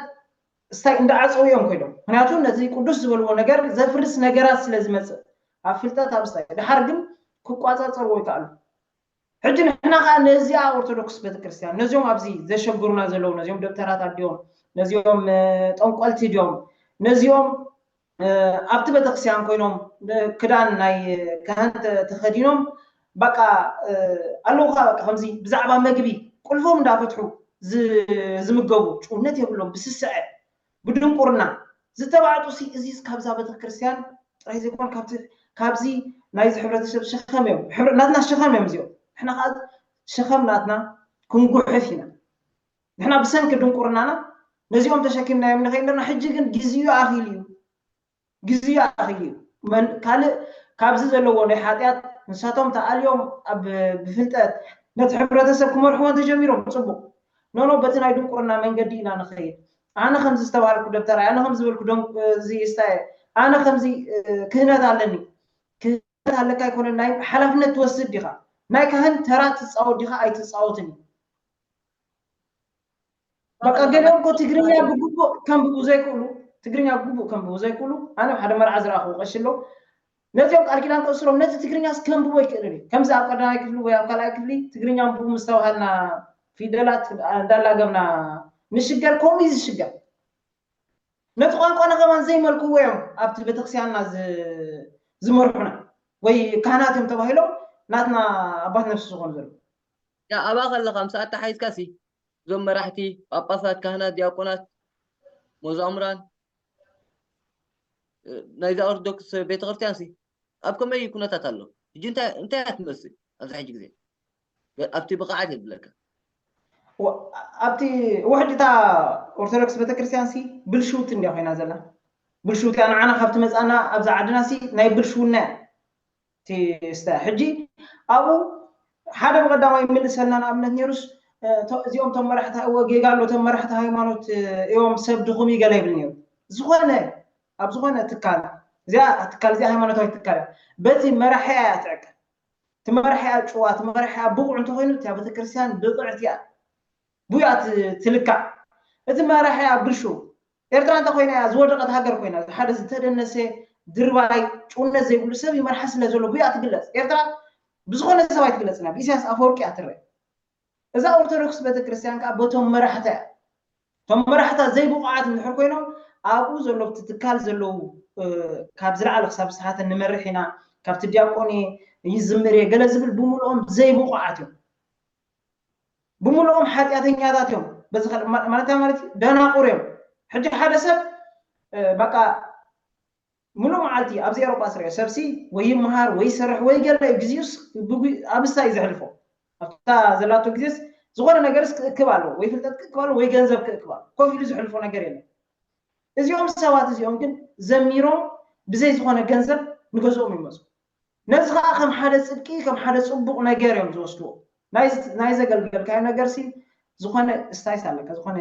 ስታይ እንዳዓፀው እዮም ኮይዶም ምክንያቱ ነዚ ቅዱስ ዝበልዎ ነገር ዘፍርስ ነገራት ስለ ዝመፅእ ኣብ ፍልጠት ኣብ ስታይ ድሓር ግን ክቋፃፀርዎ ይከኣሉ ሕጂ ንሕና ከዓ ነዚኣ ኦርቶዶክስ ቤተክርስትያን ነዚኦም ኣብዚ ዘሸግሩና ዘለዉ ነዚኦም ደብተራት ኣዲኦም ነዚኦም ጠንቆልቲ ድዮም ነዚኦም ኣብቲ ቤተክርስትያን ኮይኖም ክዳን ናይ ካህን ተኸዲኖም በቃ ኣለዉ ከዓ በቃ ከምዚ ብዛዕባ መግቢ ቁልፎም እንዳፈትሑ ዝምገቡ ጭውነት የብሎም ብስስዐ ብድንቁርና ዝተባዕጡ ሲ እዚ ካብዛ ቤተክርስትያን ጥራይ ዘይኮነ ካብዚ ካብዚ ናይዚ ሕብረተሰብ ሸኸም እዮም ናትና ሸኸም እዮም እዚኦም ንሕና ከዓ ሸኸም ናትና ክንጉሕፍ ኢና ንሕና ብሰንኪ ድንቁርናና ነዚኦም ተሸኪምናዮም ንኸይድ ኣለና ሕጂ ግን ግዜኡ ኣኺሉ እዩ ግዜኡ ኣኺሉ እዩ ካልእ ካብዚ ዘለዎ ናይ ሓጢኣት ንሳቶም ተኣልዮም ኣብ ብፍልጠት ነቲ ሕብረተሰብ ክመርሕዎ እንተጀሚሮም ፅቡቅ ኖኖ በቲ ናይ ድንቁርና መንገዲ ኢና ንኸይድ ኣነ ከምዚ ዝተባሃልኩ ደብተራይ ኣነ ከምዚ ዝበልኩ እዚ ስታይ ኣነ ከምዚ ክህነት ኣለኒ ሓላፍነት ኣለካ ኣይኮነን፣ ናይ ሓላፍነት ትወስድ ዲኻ? ናይ ካህን ተራ ትፃወት ዲኻ ኣይትፃወትን እዩ። በቃ ገሊኦም እኮ ትግርኛ ብግቡእ ከንብቡ ዘይክእሉ፣ ትግርኛ ብግቡእ ከንብቡ ዘይክእሉ፣ ኣነ ሓደ መርዓ ዝረኣኹ ቀሺ ኣሎ። ነዚኦም ቃል ኪዳን ከእስሮም፣ ነዚ ትግርኛስ ከንብቦ ኣይክእልን እዩ። ከምዚ ኣብ ቀዳማይ ክፍሊ ወይ ኣብ ካልኣይ ክፍሊ ትግርኛ ኣንብቡ ምስ ተባሃልና ፊደላት እንዳላገብና ንሽገር፣ ከምኡ እዩ ዝሽገር። ነቲ ቋንቋና ከማን ዘይመልክዎ እዮም ኣብቲ ቤተክርስትያንና ዝ- ዝመርሑና፣ ወይ ካህናት እዮም ተባሂሎም ናትና ኣባት ነፍሲ ዝኾኑ ዘለዉ። ያ ኣብኣ ከለኻ ምስ ኣተሓሒዝካ ሲ እዞም መራሕቲ ጳጳሳት፣ ካህናት፣ ዲያቆናት፣ መዛሙራን እ፣ ናይዛ ኦርቶዶክስ ቤተክርስትያን ሲ ኣብ ከመይ ኩነታት ኣሎ? ሕጂ እንታይ እንታይ እያ ትመስል ኣብዚ ሕጂ ግዜ? ገ- ኣብቲ ብቕዓት የብለካ። ወ- ኣብቲ ውሕጅታ ኦርቶዶክስ ቤተክርስትያን ሲ ብልሽውቲ እንዲያ ኮይና ዘላ። ብልሽውቲ እያ ንዓና ካብ ትመፅኣና ኣብዛ ዓድና ሲ ናይ ብልሽውና እያ። እቲ ስተ ሕጂ ኣብኡ ሓደ ብቐዳማይ ይምልሰልና ንኣብነት ነይሩስ እ፣ እቶ- እዚኦም ቶም መራሕቲ እወ ጌጋ ኣሎ ቶም መራሕቲ ሃይማኖት እ፣ እዮም ሰብ ድኹም እዩ ገለ ይብል ነይሩ። ዝኾነ ኣብ ዝኾነ ትካል እዚኣ ትካል እዚኣ ሃይማኖታዊ ትካል እያ። በቲ መራሒ እያ ትዕቀል። እቲ መራሒ እያ ጭዋ እቲ መራሒ እያ ብቑዕ እንተኮይኑ እቲያ ቤተክርስትያን ብቕዕቲ እያ። ብኡ እያ ት- ትልካዕ። እቲ መራሒ እያ ብልሹ። ኤርትራ እንተ ኮይና እያ ዝወደቐት ሃገር ኮይና ሓደ ዝተደነሰ ድርባይ ጭውነት ዘይብሉ ሰብ ይመርሓ ስለ ዘሎ ብኡ እያ ትግለፅ። ኤርትራ ብዝኾነ ሰብ ኣይትግለፅን እያ ብኢሳያስ ኣፈወርቂ እያ ትረአ። እዛ ኦርቶዶክስ ቤተክርስትያን ከዓ በቶም መራሕታ እያ። እቶም መራሕታ ዘይብቑዓት እንድሕር ኮይኖም ኣብኡ ዘሎ ኣብቲ ትካል ዘለዉ እ፣ ካብ ዝለዓለ ክሳብ ዝተሓተ ንመርሕ ኢና ካብቲ ዲያቆን እየ ይዝምር እየ ገለ ዝብል ብምልኦም ዘይብቑዓት እዮም። ብምልኦም ሓጢኣተኛታት እዮም። በዚ ካልእ ማ- ማለት ማለት እዩ፣ ደናቁር እዮም። ሕጂ ሓደ ሰብ እ፣ በቃ ሙሉእ መዓልቲ ኣብዚ ኤሮጳ ስርዮ ሰብሲ ወይ ይመሃር ወይ ይሰርሕ ወይ ገለ እዩ። ግዜኡስ ብጉ- ኣብ ምሳ እዩ ዘሕልፎ። ኣብታ ዘላቶ ግዜስ ዝኾነ ነገርስ ክእክብ ኣለዎ፣ ወይ ፍልጠት ክእክብ ኣለዎ፣ ወይ ገንዘብ ክእክብ ኣለዎ። ኮፍ ኢሉ ዘሕልፎ ነገር የለን። እዚኦም ሰባት እዚኦም ግን ዘሚሮም ብዘይ ዝኾነ ገንዘብ ንገዝኦም ይመፁ። ነዚ ከዓ ከም ሓደ ፅድቂ ከም ሓደ ፅቡቕ ነገር እዮም ዝወስድዎ። ናይ- ናይ ዘገልገልካዮ ነገርሲ ዝኾነ ስታይስ ኣለካ፣ ዝኾነ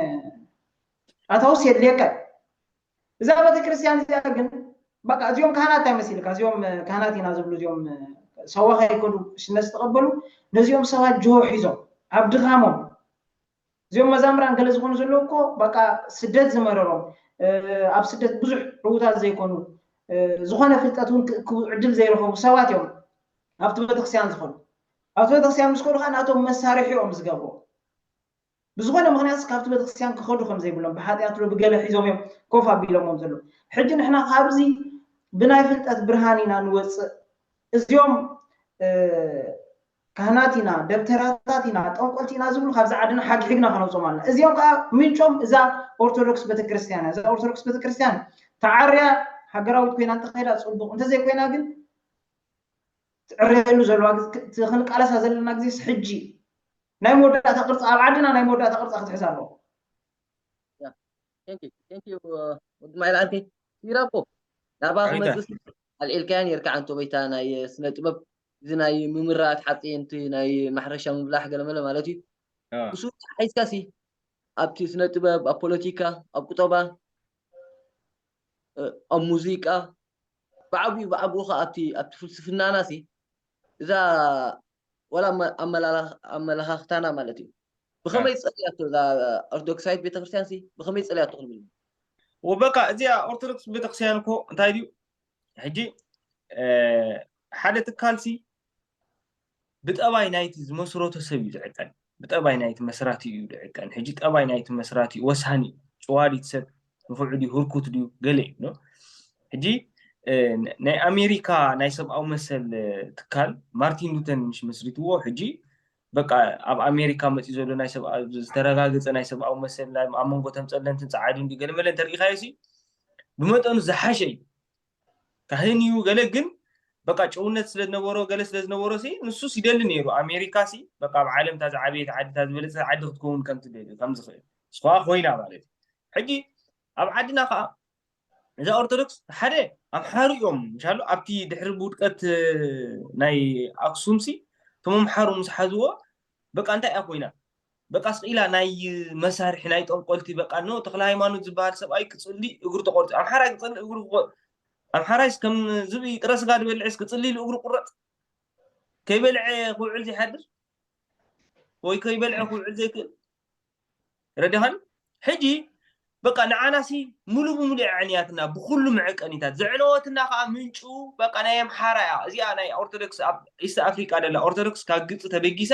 ኣታውስ የድልየካ እዩ። እዛ ቤተክርስትያን እዚኣ ግን በቃ እዚኦም ካህናት እንታይ መሲልካ እዚኦም እ፣ ካህናት ኢና ዝብሉ እዚኦም እ፣ ሰዋ ከይከዱ ሽነት ዝተቐበሉ ነዚኦም ሰባት ጅሆ ሒዞም ኣብ ድኻሞም እዚኦም መዛምራን ገለ ዝኾኑ ዘለዉ እኮ በቃ ስደት ዝመረሮም እ፣ ኣብ ስደት ብዙሕ ዕዉታት ዘይኮኑ እ፣ ዝኾነ ፍልጠት እውን ክእክቡ ዕድል ዘይረኸቡ ሰባት እዮም ኣብቲ ቤተክርስትያን ዝኾኑ ኣብቲ ቤተክርስትያን ምስ ከዱ ከዓ ናቶም መሳርሒ እዮም ዝገብሩ ብዝኾነ ምኽንያት ካብቲ ቤተክርስትያን ክኸዱ ከም ዘይብሎም ብሓጢኣት ዶ ብገለ ሒዞም እዮም ኮፍ ኣቢሎሞም ዘለዉ ሕጂ ንሕና ካብዚ ብናይ ፍልጠት ብርሃን ኢና ንወፅእ እዚኦም እ፣ ካህናት ኢና ደብተራታት ኢና ጠንቆልቲ ኢና ዝብሉ ካብዚ ዓድና ሓግሒግና ከነውፅኦም ኣለና እዚኦም ከዓ ምንጮም እዛ ኦርቶዶክስ ቤተክርስትያን እያ እዛ ኦርቶዶክስ ቤተክርስትያን ተዓርያ ሃገራዊት ኮይና እንተኸይዳ ፅቡቅ እንተዘይኮይና ግን ትዕረየሉ ዘለዋ ግዜ- እቲ ክንቃለሳ ዘለና ግዜስ ሕጂ ናይ መወዳእታ ቅርፂ ኣብ ዓድና ናይ መወዳእታ ቅርፃ ክትሕዝ ኣለዎ ቴንክ ዩ ቴንክ ዩ ወዲ ማይል ኣንቴ ሲራኮ ናባ ክመፅስ ኣልዒልካያ ነርካ ኣንቶ በይታ ናይ ስነ ጥበብ እዚ ናይ ምምራት ሓፂን እቲ ናይ ማሕረሻ ምብላሕ ገለመለ ማለት እዩ እሱ ሓይዝካ ሲ ኣብቲ ስነ ጥበብ ኣብ ፖለቲካ ኣብ ቁጠባ ኣብ ሙዚቃ ብዓብኡ ብዓብኡ ከዓ ኣብቲ ኣብቲ ፍልስፍናና ሲ እዛ ወላ ኣመላኻኽታና ማለት እዩ ብኸመይ ፀልያቶ እዛ ኦርቶዶክሳዊት ቤተክርስትያን ሲ ብኸመይ ፀልያቶ ክንብል ወበቃ እዚኣ ኦርቶዶክስ ቤተክርስትያን እኮ እንታይ ድዩ ሕጂ ሓደ ትካል ሲ ብጠባይ ናይቲ ዝመስረቶ ሰብ እዩ ዝዕቀን ብጠባይ ናይቲ መስራቲ እዩ ዝዕቀን ሕጂ ጠባይ ናይቲ መስራቲ ወሳኒ እዩ ጭዋዲት ሰብ ንፉዕ ድዩ ህርኩት ድዩ ገለ እዩ ሕጂ ናይ ኣሜሪካ ናይ ሰብኣዊ መሰል ትካል ማርቲን ሉተር ምሽ መስሪትዎ ሕጂ በቃ ኣብ ኣሜሪካ መፂ ዘሎ ናይ ዝተረጋገፀ ናይ ሰብኣዊ መሰል ኣብ መንጎ ተምፀለንትን ፀዓድን ድዩ ገለመለ እንተሪኢካዮ ሲ ብመጠኑ ዝሓሸ እዩ ካህን እዩ ገለ ግን በቃ ጭውነት ስለዝነበሮ ገለ ስለዝነበሮ ሲ ንሱስ ይደሊ ነይሩ ኣሜሪካ ሲ በቃ ኣብ ዓለም እታ ዝዓበየት ዓዲ እታ ዝበለፀት ዓዲ ክትከውን ከም ትደሊ ከም ዝኽእል ንስኻ ኮይና ማለት እዩ ሕጂ ኣብ ዓድና ከዓ እዛ ኦርቶዶክስ ሓደ ኣምሓሩ እዮም ምሻሉ ኣብቲ ድሕሪ ውድቀት ናይ ኣክሱም ሲ እቶም ኣምሓሩ ምስ ሓዝዎ በቃ እንታይ እያ ኮይና በቃ ስኢላ ናይ መሳርሒ ናይ ጠንቆልቲ በቃ ኖ ተክለ ሃይማኖት ዝበሃል ሰብኣይ ክፅሊ እግሩ ተቆርፂ ኣምሓራይ ክፅሊ እግሩ ክቆ- ኣምሓራይስ ከም ዝብኢ ጥረ ስጋ ዝበልዕስ ክጽሊ ኢሉ እግሩ ቁረጽ? ከይበልዐ ክውዕል ዘይሓድር ወይ ከይበልዐ ክውዕል ዘይክእል ረዲኻን? ሕጂ በቃ ንዓናሲ ሙሉ ብሙሉ ኣዕንያትና ብኩሉ መዐቀኒታት ዘዕነወትና ከዓ ምንጩ በቃ ናይ ኣምሓራ እያ። እዚኣ ናይ ኦርቶዶክስ ኣብ ኢስት ኣፍሪቃ ደላ ኦርቶዶክስ ካብ ግብፂ ተበጊሳ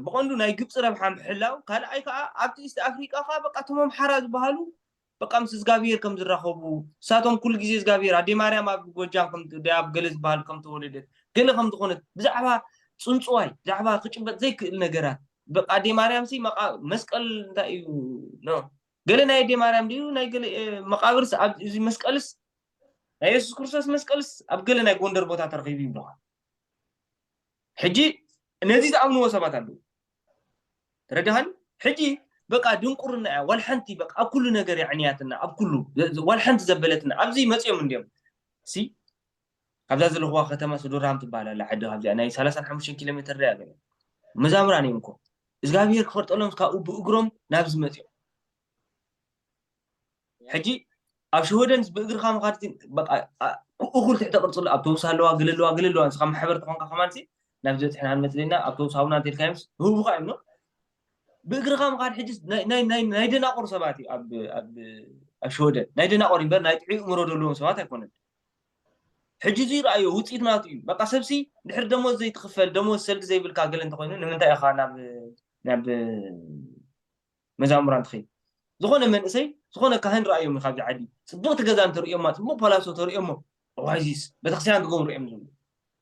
ብቐንዱ ናይ ግብፂ ረብሓ ምሕላው፣ ካልኣይ ከዓ ኣብቲ ኢስት ኣፍሪቃ ከዓ በቃ እቶም ኣምሓራ ዝበሃሉ በቃ ምስ እግዚኣብሔር ከም ዝራኸቡ፣ እሳቶም ኩሉ ግዜ እግዚኣብሔር ኣዴ ማርያም ኣብ ጎጃም ኣብ ገለ ዝበሃል ከም ተወለደት፣ ገለ ከም ዝኾነት ብዛዕባ ፅንፅዋይ ብዛዕባ ክጭበጥ ዘይክእል ነገራት፣ በቃ ኣዴ ማርያም ሲ መስቀል እንታይ እዩ? ገለ ናይ ኣዴ ማርያም ድዩ ናይ ገለ መቃብርስ እዚ መስቀልስ ናይ የሱስ ክርስቶስ መስቀልስ ኣብ ገለ ናይ ጎንደር ቦታ ተረኺቡ ይብልኻ። ሕጂ ነዚ ዝኣምንዎ ሰባት ኣለዉ። ተረዲኻኒ? ሕጂ በቃ ድንቁርና እያ ዋል ሓንቲ በቃ ኣብ ኩሉ ነገር የዕንያትና፣ ኣብ ኩሉ ዋል ሓንቲ ዘበለትና ኣብዚ መፅኦም እንዲዮም ሲ ካብዛ ዘለኹዋ ከተማ ሶዶራም ትበሃል ኣላ ዓዲ ካብዚኣ ናይ ሰላሳን ሓሙሽተን ኪሎ ሜትር ሪያ ገለ መዛምራን እዮም እኮ እግዚኣብሔር ክፈልጠሎም ካብኡ ብእግሮም ናብዚ መፅኦም። ሕጂ ኣብ ሽወደን ብእግርካ ምኻድ እኩል ትሕተ ቅርፂ ኣሎ ኣብቶብስ ኣለዋ ገለ ኣለዋ ገለ ኣለዋ ንስኻ ማሕበር ተኾንካ ከማን ናብ ዝበፅሕና ንመፅለና ኣብቶብስ ሃቡና እንተልካዮምስ ህቡኻ እዮም ብእግርኻ ምኻድ ሕጂ ናይ ደናቆር ሰባት እዩ ኣብ ሽወደን ናይ ደናቆር እምበር ናይ ጥዑይ እምሮ ዘለዎም ሰባት ኣይኮነን። ሕጂ እዚ ይረኣዮ ውፅኢት ናቱ እዩ። በቃ ሰብሲ ድሕሪ ደሞዝ ዘይትኽፈል ደሞዝ ሰልዲ ዘይብልካ ገለ እንተኮይኑ ንምንታይ ኢኻ ናብ ናብ መዛሙራን ትኸይድ? ዝኾነ መንእሰይ ዝኾነ ካህን ረኣዮም ካብዚ ዓዲ ፅቡቅ ትገዛ እንተርእዮማ ፅቡቅ ፓላሶ ተርእዮሞ ዋይዚስ ቤተክርስትያን ትገብሩ እዮም ዝብሉ።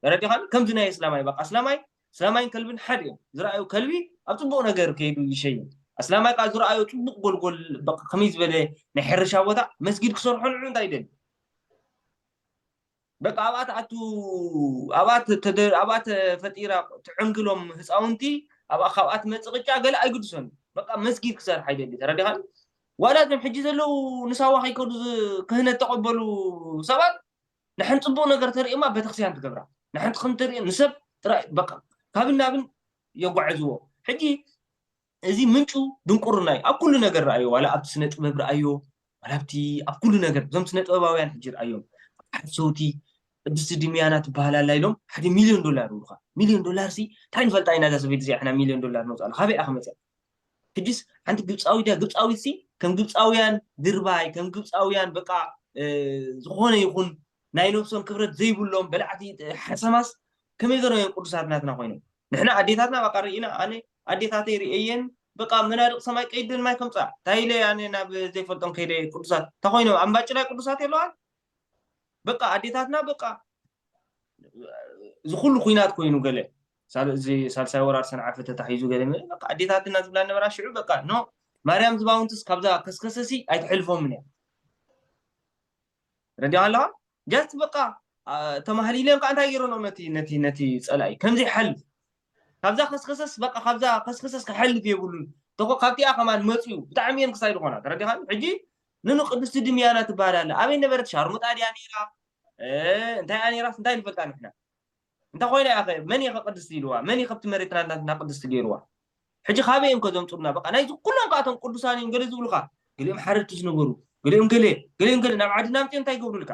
ተረዲኻን? ከምዚ ናይ እስላማይ በቃ እስላማይ እስላማይን ከልብን ሓደ እዮም። ዝረኣዩ ከልቢ ኣብ ፅቡቅ ነገር ከይዱ ይሸይን። ኣስላማይ ከዓ ዝረኣዩ ፅቡቅ ጎልጎል ከመይ ዝበለ ናይ ሕርሻ ቦታ መስጊድ ክሰርሖ ንዑ እንታይ ይደሊ? በቃ ኣብኣ ትኣቱ ኣብኣ ተፈጢራ ትዕንግሎም ህፃውንቲ ኣብኣ ካብኣ ትመፅእ ቅጫ ገለ ኣይግድሶን። በቃ መስጊድ ክሰርሕ ኣይደሊ። ተረዲኻን? ዋላ እዞም ሕጂ ዘለዉ ንሳዋ ከይከዱ ክህነት ተቐበሉ ሰባት ንሓንቲ ፅቡቅ ነገር ተርእዮማ ቤተክርስትያን ትገብራ ንሓንቲ ከምተርእዮ ንሰብ ጥራይ በቃ ካብን ናብን የጓዕዝዎ። ሕጂ እዚ ምንጩ ድንቁርና እዩ። ኣብ ኩሉ ነገር ረኣዮ፣ ዋላ ኣብቲ ስነ ጥበብ ረኣዮ፣ ዋላ ኣብቲ ኣብ ኩሉ ነገር እዞም ስነ ጥበባውያን ሕጂ ረኣዮም። ሓሰውቲ ቅድስቲ ድምያና ትበሃል ኣላ ኢሎም ሓደ ሚልዮን ዶላር ይብሉኻ። ሚልዮን ዶላር ሲ እንታይ ንፈልጣ ኢና እዛ ሰበይቲ እዚኣ ሕና ሚልዮን ዶላር ነውፅኣላ ካበይ እያ ክመፅያ? ሕጅስ ሓንቲ ግብፃዊት እያ። ግብፃዊት ሲ ከም ግብፃውያን ድርባይ ከም ግብፃውያን በቃ ዝኾነ ይኹን ናይ ነብሶም ክብረት ዘይብሎም በላዕቲ ሓሰማስ ከመይ ገይሮም እዮም ቅዱሳት ናትና ኮይኖም? ንሕና ኣዴታትና በቃ ርኢና ኣነ ኣዴታተይ ርኤየን በቃ መናድቕ ሰማይ ቀይደን ማይ ከምፃ እንታይ ኢለ ኣነ ናብ ዘይፈልጦም ከይደ ቅዱሳት እንታይ ኮይኖም ኣምባጭላይ ቅዱሳት የለዋን በቃ ኣዴታትና በቃ እዚ ኩሉ ኩናት ኮይኑ ገለ እዚ ሳልሳይ ወራር ሰንዓፈ ተታሒዙ ገለ በቃ ኣዴታትና ዝብላ ነበራ ሽዑ በቃ ኖ ማርያም ዝባውንትስ ካብዛ ከስከሰሲ ኣይትሕልፎምን እያ ረዲኻ ኣለኻ ጃስት በቃ ተማህሊለን ከዓ እንታይ ገይረንኦ ነቲ ነቲ ነቲ ፀላኢ ከምዘይሓልፍ ካብዛ ከስከሰስ በቃ ካብዛ ከስከሰስ ክሓልፍ የብሉን ተኮ ካብቲኣ ከማን መፅኡ ብጣዕሚ እየን ክሳይ ዝኾና ተረዲኻ ሕጂ ንኑ ቅድስቲ ድምያና ትበሃል ኣላ ኣበይ ነበረት ሻርሙጣ ድያ ነይራ እንታይ እያ ነይራስ እንታይ ንፈልጣ ንሕና እንተ ኮይና እያ መን እየ ቅድስቲ ኢልዋ መን እየ ከብቲ መሬትና እናትና ቅድስቲ ገይርዋ ሕጂ ካበይ እዮም ከዘምፁልና በቃ ናይዚ ኩሎም ከኣቶም ቅዱሳን እዮም ገለ ዝብሉካ ገሊኦም ሓረድቲ ዝነበሩ ገሊኦም ገለ ገሊኦም ገለ ናብ ዓድና ምፅኦም እንታይ ይገብሩልካ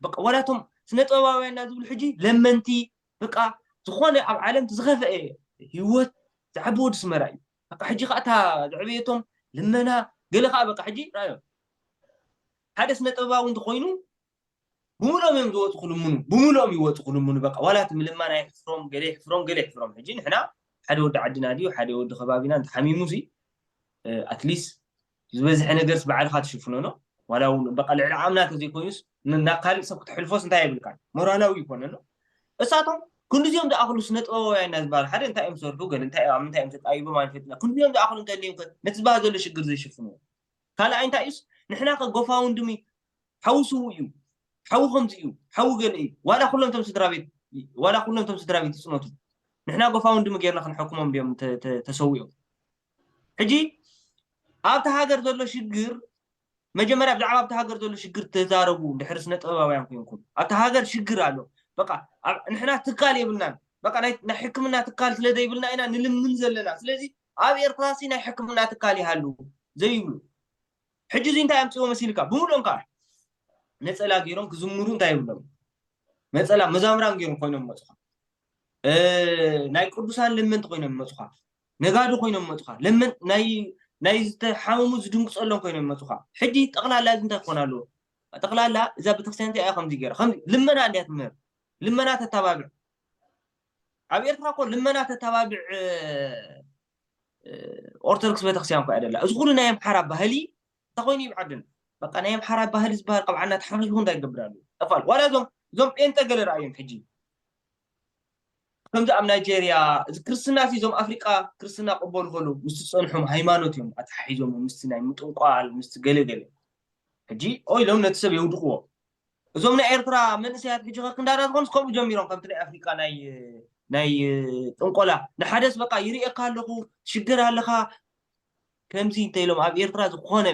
በቃ ዋላቶም ስነ ጥበባውያንና ዝብሉ ሕጂ ለመንቲ በቃ ዝኾነ ኣብ ዓለም ዝኸፈአ ህይወት ዝዓበ ወዲ ስመራ እዩ በቃ ሕጂ ከዓ እታ ዝዕበየቶም ልመና ገለ ከዓ በቃ ሕጂ ራዮ ሓደ ስነ ጥበባዊ እንተኮይኑ ብምሎም እዮም ዝወፁ ክልምኑ ብምሎም ይወፁ ክልምኑ በቃ ዋላ እቲ ምልማን ኣይሕፍሮም ገለ ይሕፍሮም ገለ ይሕፍሮም ሕጂ ንሕና ሓደ ወዲ ዓድና ድዩ ሓደ ወዲ ከባቢና እንተሓሚሙ ሲ ኣትሊስ ዝበዝሐ ነገርስ ባዕልካ ትሽፍኖ ኖ ዋላ እውን በቃ ልዕሊ ዓምና ተዘይኮይኑስ ናብ ካልእ ሰብ ክትሕልፎስ እንታይ የብልካን ሞራላዊ ይኮነ ኖ እሳቶም ክንዲዚኦም ዝኣኽሉ ስነ ጥበባውያን ኢና ዝበሃል ሓደ እንታይ እዮም ዝሰርሑ ገለ እንታይ ኣብ ምንታይ እዮም ተጣቢቦም ኣይንፈልጥና ክንዲዚኦም ዝኣኽሉ እንተልዮም ነቲ ዝበሃል ዘሎ ሽግር ዘይሽፍኑ ካልኣይ እንታይ እዩስ ንሕና ከ ጎፋውንድሚ ሓው ስውእ እዩ ሓው ከምዚ እዩ ሓው ገለ እዩ ዋላ ኩሎም ቶም ስድራ ቤት ዋላ ኩሎም ቶም ስድራ ቤት ይፅነቱ ንሕና ጎፋውንድሚ ጌርና ክንሐክሞም ድዮም ተሰዊኦም ሕጂ ኣብቲ ሃገር ዘሎ ሽግር መጀመርያ ብዛዕባ ኣብቲ ሃገር ዘሎ ሽግር ተዛረቡ ድሕሪ ስነ ጥበባውያን ኮይንኩም ኣብቲ ሃገር ሽግር ኣሎ በቃ ንሕና ትካል የብልናን በቃ ናይ ሕክምና ትካል ስለ ዘይብልና ኢና ንልምን ዘለና ስለዚ ኣብ ኤርትራ ሲ ናይ ሕክምና ትካል ይሃሉ ዘይብሉ ሕጂ እዚ እንታይ ኣምፅዎ መሲልካ ብምሉኦም ከዓ ነፀላ ገይሮም ክዝምሩ እንታይ ይብሎም? ነፀላ መዛምራን ገይሮም ኮይኖም መፁኻ። ናይ ቅዱሳን ለመንቲ ኮይኖም መፁኻ። ነጋዶ ኮይኖም መፁኻ። ለመን ናይ ናይ ዝተሓመሙ ዝድንግፀሎም ኮይኖም መፁኻ። ሕጂ ጠቕላላ እዚ እንታይ ክኾን ኣለዎ? ጠቕላላ እዛ ቤተክርስትያን እዚኣ ከምዚ ገይራ ከምዚ ልመና እንዲያ ትምህር። ልመና ተተባብዕ። ኣብ ኤርትራ እኮ ልመና ተተባብዕ ኦርቶዶክስ ቤተክርስትያን እኮ ኣይደላ። እዚ ኩሉ ናይ ኣምሓራ ባህሊ እንታይ ኮይኑ ይብዓድን? በቃ ናይ ኣምሓራ ባህሊ ዝበሃል ካብ ዓና ተሓኺኹ እንታይ ይገብር ኣሎ? ጠፋል። ዋላ እዞም እዞም ጴንጠ ገለ ረኣዮም ሕጂ ከምዚ ኣብ ናይጀርያ እዚ ክርስትና ሲ እዞም ኣፍሪቃ ክርስትና ቅበሉ ከሉ ምስ ዝጸንሖም ሃይማኖት እዮም ኣተሓሒዞም ምስቲ ናይ ምጥንቋል ምስቲ ገለገለ ሕጂ ኦይሎም ነቲ ሰብ የውድቕዎ። እዞም ናይ ኤርትራ መንእሰያት ሕጂ ከክንዳና ዝኾንስ ከምኡ ጀሚሮም ከምቲ ናይ ኣፍሪቃ ናይ ናይ ጥንቆላ ንሓደስ በቃ ይርእየካ ኣለኹ ትሽገር ኣለኻ ከምዚ እንተ ኢሎም ኣብ ኤርትራ ዝኾነ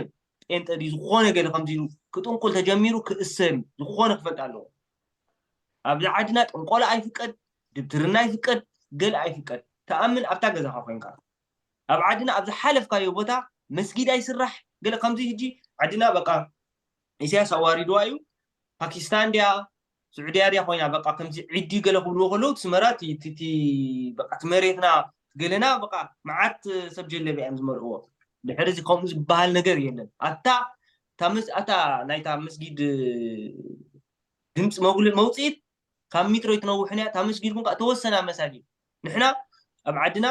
ጴንጠ ድዩ ዝኾነ ገለ ከምዚ ኢሉ ክጥንቁል ተጀሚሩ ክእሰር እዩ። ዝኾነ ክፈልጥ ኣለዎ። ኣብዚ ዓድና ጥንቆላ ኣይፍቀድ፣ ድብትርና ኣይፍቀድ፣ ገለ ኣይፍቀድ። ተኣምን ኣብታ ገዛኻ ኮይንካ ኣብ ዓድና ኣብ ዝሓለፍካዮ ቦታ መስጊድ ኣይስራሕ ገለ ከምዚ ሕጂ ዓድና በቃ ኢሳያስ ኣዋሪድዋ እዩ። ፓኪስታን ድያ ስዑድያ ድያ ኮይና በቃ ከምዚ ዒዲ ገለ ክብልዎ ከለዉ ትስመራ በቃ ትመሬትና ገለና በቃ መዓት ሰብ ጀለቢያ እዮም ዝመልእዎ። ድሕሪ እዚ ከምኡ ዝበሃል ነገር የለን። ኣታ ኣታ ናይታ መስጊድ ድምፂ መጉልእ መውፅኢት ካብ ሚትሮ ይትነውሕን እያ። እታ መስጊድ እውን ተወሰና መሳጊድ ንሕና ኣብ ዓድና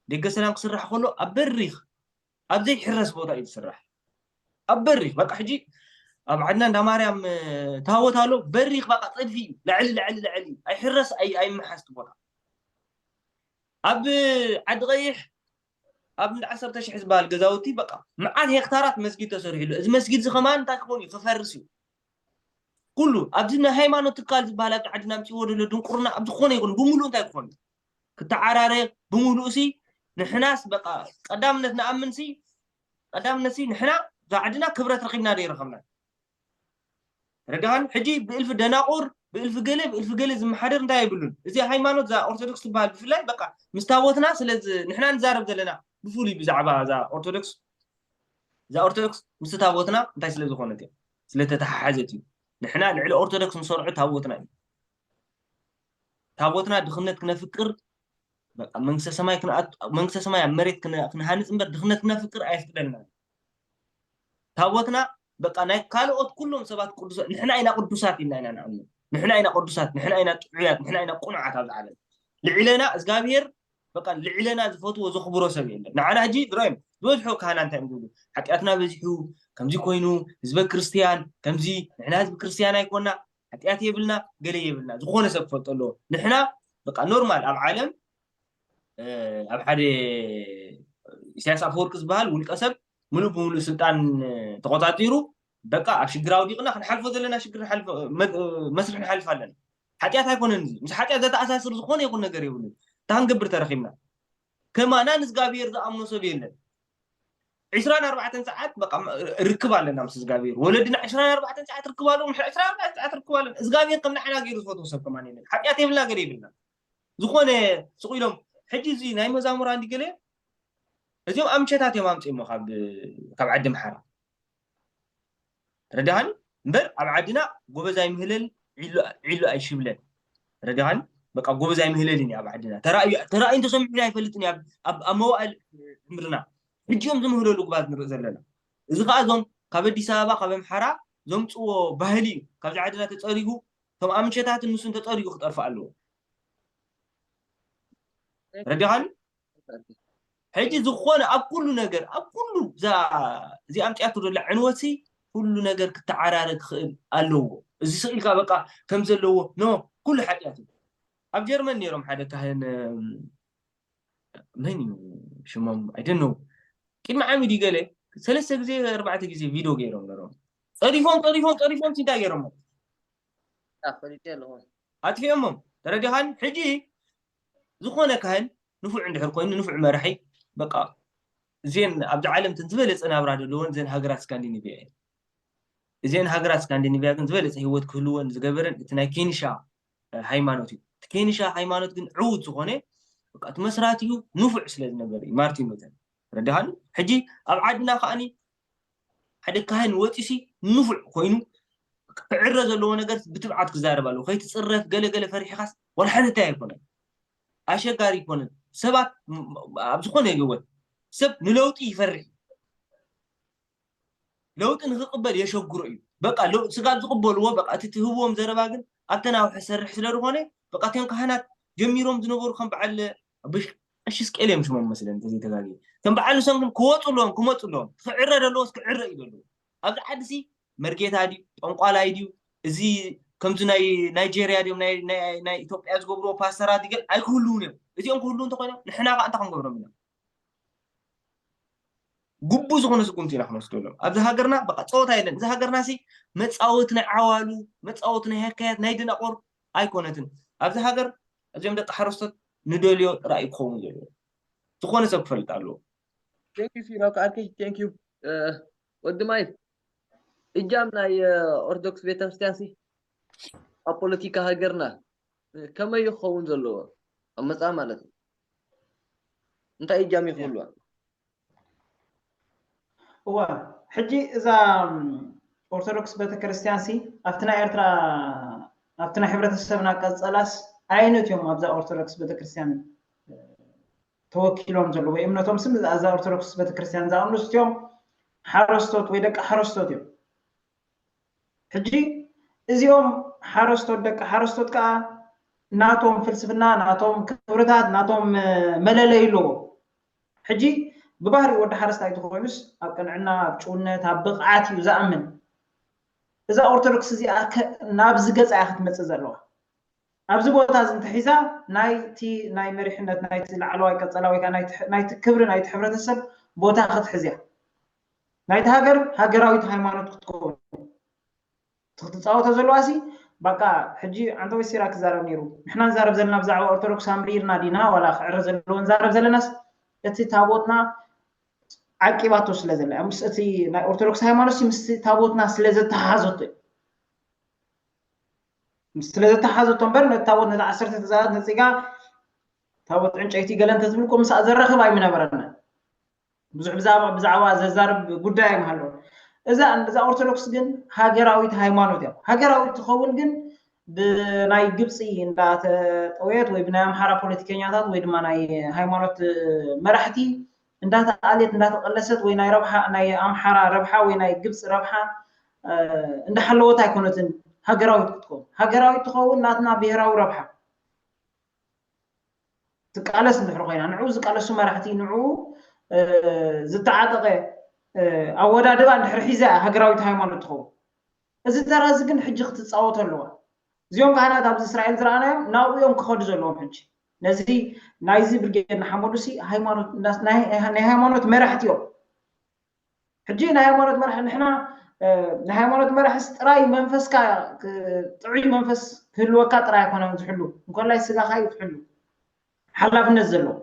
ደገ ሰላም ክስራሕ ከሎ ኣብ በሪኽ ኣብ ዘይሕረስ ቦታ እዩ ዝስራሕ። ኣብ በሪኽ በቃ ሕጂ ኣብ ዓድና እንዳ ማርያም ታወት ኣሎ በሪኽ በቃ ፀድፊ እዩ ልዕሊ ልዕሊ ልዕሊ ኣይሕረስ ኣይመሓዝቲ ቦታ ኣብ ዓዲ ቀይሕ ኣብ እንዳ ዓሰርተ ሽሕ ዝበሃል ገዛውቲ በቃ መዓት ሄክታራት መስጊድ ተሰሪሕሉ እዚ መስጊድ እዚ ከማን እንታይ ክኾን እዩ ክፈርስ እዩ ኩሉ ኣብዚ ናይ ሃይማኖት ትካል ዝበሃል ኣብዚ ዓድና ኣምፅዎ ዘሎ ድንቁርና ኣብ ዝኾነ ይኹን ብምሉእ እንታይ ክኾን እዩ ክተዓራረ ብምሉእ ሲ ንሕናስ በቃ ቀዳምነት ንኣምን ሲ ቀዳምነት ሲ ንሕና እዛ ዓድና ክብረት ረኺብና ዶ ይረኸብና ረዳኻን ሕጂ ብእልፊ ደናቁር ብእልፊ ገለ ብእልፊ ገለ ዝመሓደር እንታይ የብሉን እዚ ሃይማኖት እዛ ኦርቶዶክስ ትበሃል ብፍላይ በቃ ምስ ታቦትና ስለ ንሕና ንዛረብ ዘለና ብፍሉይ ብዛዕባ እዛ ኦርቶዶክስ እዛ ኦርቶዶክስ ምስ ታቦትና እንታይ ስለ ዝኾነት እያ ስለ ተተሓሓዘት እዩ ንሕና ልዕሊ ኦርቶዶክስ ንሰርዖ ታቦትና እዩ ታቦትና ድኽነት ክነፍቅር በቃ መንግስተ ሰማይ ክንኣት መንግስተ ሰማይ ኣብ መሬት ክነ- ክንሃንፅ እምበር ድኽነት ክነፍቅር ኣየፍቅደልና ታቦትና በቃ ናይ ካልኦት ኩሎም ሰባት ቅዱሳት ንሕና ኢና ቅዱሳት ኢልና ኢና ንኣምን ንሕና ኢና ቅዱሳት ንሕና ኢና ጥዑያት ንሕና ኢና ቁኑዓት ኣብዚ ዓለም ልዕለና እግዚኣብሄር በቃ ልዕለና ዝፈትዎ ዘኽብሮ ሰብ የለን ንዓና ሕጂ ድሮዮም ዝበዝሑ ካህና እንታይ እዮም ዝብሉ ሓጢኣትና በዚሑ ከምዚ ኮይኑ ህዝበ ክርስትያን ከምዚ ንሕና ህዝቢ ክርስትያን ኣይኮና ሓጢኣት የብልና ገለ የብልና ዝኾነ ሰብ ክፈልጦ ኣለዎ ንሕና በቃ ኖርማል ኣብ ዓለም ኣብ ሓደ ኢሳያስ ኣፈወርቂ ዝበሃል ውልቀ ሰብ ሙሉእ ብሙሉእ ስልጣን ተቆፃፂሩ በቃ ኣብ ሽግር ኣውዲቕና ክንሓልፎ ዘለና ሽግር መስርሕ ንሓልፍ ኣለና ሓጢኣት ኣይኮነን እዚ ምስ ሓጢኣት ዘተኣሳስር ዝኾነ ይኹን ነገር የብሉን እታ ክንገብር ተረኺብና ከማና ንእዝጋብሔር ዝኣምኖ ሰብ የለን ዕስራን ኣርባዕተን ሰዓት በቃ ርክብ ኣለና ምስ እግዚኣብሔር ወለድና ዕስራን ኣርባዕተን ሰዓት ርክብ ኣለዎም ድሕሪ ዕስራን ኣርባዕተን ሰዓት ርክብ ኣለና እግዚኣብሔር ከም ንዓና ገይሩ ዝፈትዎ ሰብ ከማን የለን ሓጢኣት የብልና ገለ የብልና ዝኾነ ስቕ ኢሎም ሕጂ እዚ ናይ መዛሙራ እንዲ ገለ እዚኦም ኣምቸታት እዮም ኣምፅእሞ ካብ ዓዲ ምሓራ ተረዳኻኒ እምበር ኣብ ዓድና ጎበዝ ኣይምህለል ዒሉ ኣይሽብለን ተረዳኻኒ በቃ ጎበዝ ኣይምህለልን እዩ ኣብ ዓድና ተራእዩ ተሰሚዑ ኣይፈልጥን እዩ ኣብ መዋእል ዕምርና ሕጂ እዮም ዝምህለሉ ግባት ንርኢ ዘለና እዚ ከዓ እዞም ካብ ኣዲስ ኣበባ ካብ ኣምሓራ ዘምፅዎ ባህሊ እዩ ካብዚ ዓድና ተፀሪጉ እቶም ኣምቸታትን ንሱን ተፀሪጉ ክጠርፉ ኣለዎ ተረዳኻኒ ሕጂ ዝኾነ ኣብ ኩሉ ነገር ኣብ ኩሉ እዛ እዚኣ ኣምፅኣቶ ዘላ ዕንወትሲ ኩሉ ነገር ክተዓራረ ክኽእል ኣለዎ እዚ ስቕ ኢልካ በቃ ከም ዘለዎ ኖ ኩሉ ሓጢኣት እዩ ኣብ ጀርመን ነይሮም ሓደ ካህን መን እዩ ሽሞም ኣይደነው ቅድሚ ዓሚ ድዩ ገለ ሰለስተ ግዜ ኣርባዕተ ግዜ ቪድዮ ገይሮም ነሮም ፀሪፎም ፀሪፎም ፀሪፎም እንታይ ገይሮሞ ኣጥፊኦሞም ተረዲኻን ሕጂ ዝኾነ ካህን ንፉዕ እንድሕር ኮይኑ ንፉዕ መራሒ በቃ እዜን ኣብዚ ዓለም ትን ዝበለፀ ናብራ ዘለዎን እዘን ሃገራት ስካንዲኔቪያ እየን እዜን ሃገራት ስካንዲኔቪያ ግን ዝበለፀ ህይወት ክህልወን ዝገበረን እቲ ናይ ኬንሻ ሃይማኖት እዩ እቲ ኬንሻ ሃይማኖት ግን ዕውት ዝኾነ እቲ መስራቲኡ ንፉዕ ስለ ዝነበረ እዩ ማርቲን ሉተር ረዳኻኒ ሕጂ ኣብ ዓድና ከዓኒ ሓደ ካህን ወፂሲ ንፉዕ ኮይኑ ክዕረ ዘለዎ ነገር ብትብዓት ክዛረብ ኣለዎ። ከይትፅረፍ ገለ ገለ ፈሪሕኻስ ዋላ ሓደ እንታይ ኣይኮነን፣ ኣሸጋሪ ኣይኮነን። ሰባት ኣብ ዝኾነ ህይወት ሰብ ንለውጢ ይፈርሕ እዩ። ለውጢ ንክቕበል የሸግሮ እዩ። በቃ ስጋብ ዝቕበልዎ በቃ እቲ ትህብዎም ዘረባ ግን ኣብተናውሐ ሰርሕ ስለ ዝኾነ በቃ እቲኦም ካህናት ጀሚሮም ዝነበሩ ከም በዓል ቀሺ ስቅኤል እዮም ሽሞም መስለን እንተዘይተጋግየ። ከም በዓል ንሶም ግን ክወፁ ኣለዎም ክመፁ ኣለዎም። ክዕረ ዘለዎስ ክዕረ እዩ ዘለዎ። ኣብዚ ዓዲ ሲ መርጌታ ድዩ ጠንቋላይ ድዩ እዚ ከምዚ ናይ ናይጄርያ ድዮም ናይ ኢትዮጵያ ዝገብርዎ ፓስተራት ይገል ኣይክህልውን እዮም። እዚኦም ክህልው እንተኮይኖም ንሕና ከዓ እንታይ ክንገብሮም ኢና? ግቡእ ዝኾነ ስጉምቲ ኢና ክንወስደሎም። ኣብዚ ሃገርና በቃ ፀወታ የለን። እዚ ሃገርና ሲ መፃወቲ ናይ ዓዋሉ መፃወቲ ናይ ህካያት ናይ ድናቆር ኣይኮነትን። ኣብዚ ሃገር እዚኦም ደቂ ሓረስቶት ንደልዮ ጥራይ ክኸውን ዘለዎ ዝኾነ ሰብ ክፈልጥ ኣለዎ። Thank you ሲራክ ዓርከይ thank you። ወዲ ማይ እጃም ናይ ኦርቶዶክስ ቤተክርስትያን ሲ ኣብ ፖለቲካ ሃገርና ከመይ ክኸውን ዘለዎ ኣብ መፃ ማለት እዩ? እንታይ እጃም ይኽህልዋ? እዋ ሕጂ እዛ ኦርቶዶክስ ቤተክርስትያን ሲ ኣብቲ ናይ ኤርትራ ኣብቲ ናይ ሕብረተሰብና ቀፀላስ ዓይነት እዮም ኣብዛ ኦርቶዶክስ ቤተክርስትያን ተወኪሎም ዘለዉ ወይ እምነቶም ስም እዛ ኦርቶዶክስ ቤተክርስትያን ዝኣምኑ ስቲኦም ሓረስቶት ወይ ደቂ ሓረስቶት እዮም። ሕጂ እዚኦም ሓረስቶት ደቂ ሓረስቶት ከዓ ናቶም ፍልስፍና ናቶም ክብርታት ናቶም መለለይ ኣለዎ። ሕጂ ብባህሪ ወዲ ሓረስታይ ተኮይኑስ ኣብ ቅንዕና ኣብ ጭውነት ኣብ ብቕዓት እዩ ዝኣምን። እዛ ኦርቶዶክስ እዚኣ ናብዚ ገፃ እያ ክትመፅእ ዘለዋ። ኣብዚ ቦታ እዚ እንተሒዛ ናይቲ ናይ መሪሕነት ናይቲ ላዕለዋይ ቀፀላ ወይ ናይቲ ክብሪ ናይቲ ሕብረተሰብ ቦታ ክትሕዝ እያ። ናይቲ ሃገር ሃገራዊት ሃይማኖት ክትከውን ክትፃወቶ ዘለዋ ሲ በቃ ሕጂ ኣንተ ወይ ሲራ ክዛረብ ነይሩ ንሕና ንዛረብ ዘለና ብዛዕባ ኦርቶዶክስ ኣምሪርና ዲና ዋላ ክዕረ ዘለዎ ንዛረብ ዘለናስ እቲ ታቦትና ዓቂባቶ ስለ ዘለ ምስ እቲ ናይ ኦርቶዶክስ ሃይማኖት ምስ ታቦትና ስለ ዘተሓሓዘቶ እዩ። ስለ ዘተሓሓዘቶ እምበር ነቲ ታቦት ነቲ ዓሰርተ ትእዛዛት ነፂጋ ታቦት ዕንጨይቲ ገለ እንተትብል እኮ ምስኣ ዘራኽብ ኣይምነበረና። ብዙሕ ብዛዕባ ብዛዕባ ዘዛርብ ጉዳይ ኣይምሃለዎ። እዛ እዛ ኦርቶዶክስ ግን ሃገራዊት ሃይማኖት እያ። ሃገራዊት ትኸውን ግን ብናይ ግብፂ እንዳተጠወየት ወይ ብናይ ኣምሓራ ፖለቲከኛታት ወይ ድማ ናይ ሃይማኖት መራሕቲ እንዳተኣልየት እንዳተቐለሰት ወይ ናይ ረብሓ ናይ ኣምሓራ ረብሓ ወይ ናይ ግብፂ ረብሓ እንዳሓለወት ኣይኮነትን ሃገራዊት ክትከውን። ሃገራዊት ትኸውን ናትና ብሄራዊ ረብሓ ትቃለስ እንድሕር ኮይና ንዕኡ ዝቃለሱ መራሕቲ ንዕኡ ዝተዓጠቐ ኣወዳድባ እንድሕር ሒዛ እያ ሃገራዊት ሃይማኖት ትኸውን። እዚ ተራ እዚ ግን ሕጂ ክትፃወቶ ኣለዋ። እዚኦም ካህናት ኣብዚ እስራኤል ዝረኣናዮም ናብኡ እዮም ክኸዱ ዘለዎም ሕጂ። ነዚ ናይዚ ብርጌድ ንሓመዱ ሲ ሃይማኖት ናይ ሃይማኖት መራሕቲ እዮም። ሕጂ ናይ ሃይማኖት መራሒ ንሕና ናይ ሃይማኖት መራሕስ ጥራይ መንፈስካ ጥዑይ መንፈስ ክህልወካ ጥራይ ኣይኮነን ዝሕሉ እንኮላይ ስጋኻ እዩ ክሕሉ ሓላፍነት ዘለዎ።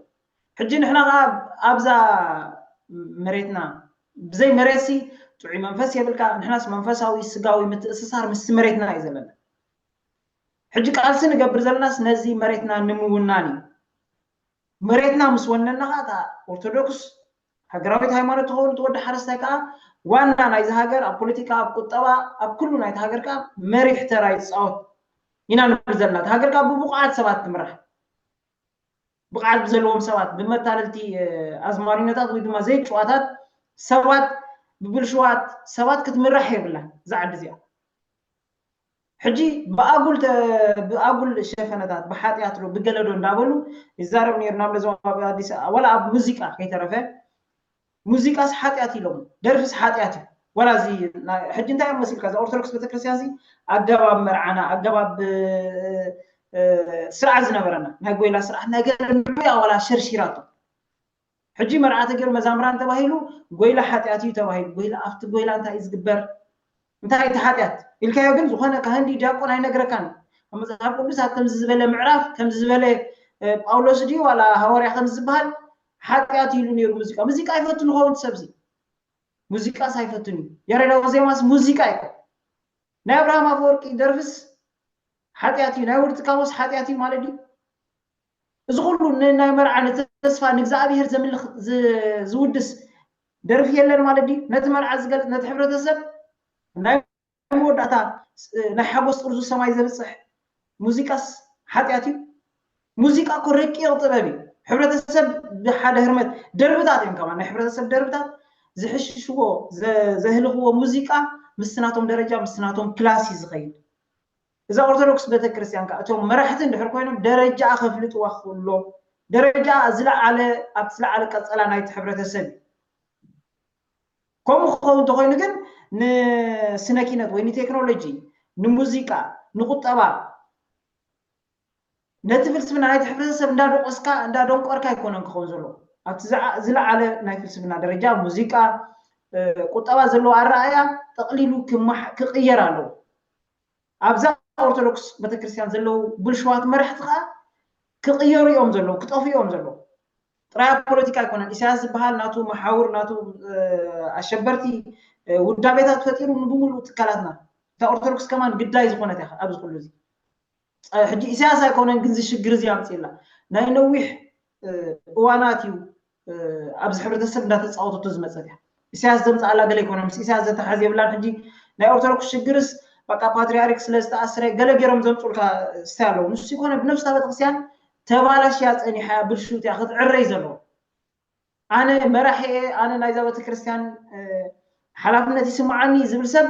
ሕጂ ንሕና ከዓ ኣብዛ መሬትና ብዘይ መሬትሲ ጥዑይ መንፈስ የብልካ። ንሕናስ መንፈሳዊ ስጋዊ ምትእስሳር ምስቲ መሬትና እዩ ዘለና። ሕጂ ቃልሲ ንገብር ዘለናስ ነዚ መሬትና ንምውናን እዩ። መሬትና ምስ ወነና ከዓ እታ ኦርቶዶክስ ሃገራዊት ሃይማኖት ትኸውን እቲ ወዲ ሓረስታይ ከዓ ዋና ናይዚ ሃገር ኣብ ፖለቲካ ኣብ ቁጠባ ኣብ ኩሉ ናይቲ ሃገር ከዓ መሪሕ ተራ ይፃወት ኢና ንብል ዘለና። እቲ ሃገር ከዓ ብብቑዓት ሰባት ትምራሕ ብቕዓት ብዘለዎም ሰባት ብመታለልቲ ኣዝማሪኖታት ወይ ድማ ዘይጭዋታት ሰባት ብብልሽዋት ሰባት ክትምራሕ የብላን እዛ ዓዲ እዚኣ። ሕጂ ብኣጉል ብኣጉል ሸፈነታት ብሓጢኣት ዶ ብገለዶ እንዳበሉ ይዛረብ ነይሩ ናብ ለዞም ኣብ ኣዲስ ዋላ ኣብ ሙዚቃ ከይተረፈ ሙዚቃስ ሓጢኣት ኢሎም ደርፍስ ሓጢኣት እዩ። ዋላ እዚ ሕጂ እንታይ እዮም መሲልካ እዛ ኦርቶዶክስ ቤተክርስትያን እዚ ኣገባብ መርዓና ኣገባብ ስርዓት ዝነበረና ናይ ጎይላ ስርዓት ነገር ንዑያ ዋላ ሸርሺራቶ። ሕጂ መርዓ ተገይሩ መዛምራን ተባሂሉ ጎይላ ሓጢኣት እዩ ተባሂሉ ጎይላ ኣብቲ ጎይላ እንታይ እዩ ዝግበር እንታይ እቲ ሓጢኣት ኢልካዮ ግን ዝኾነ ካህን ድዩ ዲያቆን ኣይነግረካን። ኣብ መፅሓፍ ቅዱስ ኣብ ከምዚ ዝበለ ምዕራፍ ከምዚ ዝበለ ጳውሎስ ድዩ ዋላ ሃዋርያ ከምዚ ዝበሃል ሓጢኣት ኢሉ ነይሩ ሙዚቃ ሙዚቃ ይፈቱ ንኸውን ሰብዚ ሙዚቃስ ኣይፈቱን እዩ። ያሬዳዊ ዜማስ ሙዚቃ ይኮ ናይ ኣብርሃም ኣፈወርቂ ደርፍስ ሓጢኣት እዩ። ናይ ውርጢ ካቦስ ሓጢኣት እዩ ማለት ድዩ? እዚ ኩሉ ንናይ መርዓ ንተስፋ ንእግዚኣብሔር ዘምልኽ ዝውድስ ደርፊ የለን ማለት ድዩ? ነቲ መርዓ ዝገልፅ ነቲ ሕብረተሰብ ናይ መወዳእታ ናይ ሓጎስ ጥርዙ ሰማይ ዘብፅሕ ሙዚቃስ ሓጢኣት እዩ? ሙዚቃ እኮ ረቂቕ ጥበብ እዩ። ሕብረተሰብ ብሓደ ህርመት ደርብታት እዮም ከማን ናይ ሕብረተሰብ ደርብታት ዝሕሽሽዎ ዘህልኽዎ ሙዚቃ ምስናቶም ደረጃ ምስናቶም ክላስ እዩ ዝኸይድ። እዛ ኦርቶዶክስ ቤተክርስትያን ከዓ እቶም መራሕቲ እንድሕር ኮይኖም ደረጃኣ ከፍልጥዋ ክኽእሎ ደረጃ ዝለዓለ ኣብቲ ዝለዓለ ቀፀላ ናይቲ ሕብረተሰብ እዩ። ከምኡ ክኸውን እንተኮይኑ ግን ንስነ ኪነት ወይ ንቴክኖሎጂ ንሙዚቃ ንቁጠባ ነቲ ፍልስፍና ናይቲ ሕብረተሰብ እንዳደቆስካ እንዳደንቆርካ ኣይኮነን ክኸውን ዘሎ ኣብቲ ዝለዓለ ናይ ፍልስፍና ደረጃ ሙዚቃ ቁጠባ ዘለዎ ኣረኣያ ጠቕሊሉ ክቕየር ኣለዎ። ኣብዛ ኦርቶዶክስ ቤተክርስትያን ዘለዉ ብልሽዋት መራሕቲ ከዓ ክቕየሩ እዮም ዘለዉ ክጠፉ እዮም ዘለዉ። ጥራይ ኣብ ፖለቲካ ኣይኮነን። ኢሳያስ ዝበሃል ናቱ መሓውር ናቱ ኣሸበርቲ ውዳቤታት ፈጢሩ ንብሙሉኡ ትካላትና እታ ኦርቶዶክስ ከማን ግዳይ ዝኾነት እያ ኣብዚ ኩሉ እዚ። ሕጂ ኢሳያስ ኣይኮነን ግን እዚ ሽግር እዚ ኣምፅእላ ናይ ነዊሕ እዋናት እዩ ኣብዚ ሕብረተሰብ እንዳተፃወተቶ ዝመፀት እያ። ኢሳያስ ዘምፅኣላ ገለ ኣይኮነ ምስ ኢሳያስ ዘተሓዝ የብላን። ሕጂ ናይ ኦርቶዶክስ ሽግርስ በቃ ፓትሪያርክ ስለ ዝተኣስረ ገለ ገይሮም ዘምፁልካ ስታይ ኣለዉ። ንሱ ይኮነ ብነብስታ ቤተክርስትያን ተባላሽያ ፀኒሓ ብልሹት እያ ክትዕረይ ዘለዎ። ኣነ መራሒ እየ፣ ኣነ ናይዛ ቤተክርስትያን ሓላፍነት ይስምዓኒ ዝብል ሰብ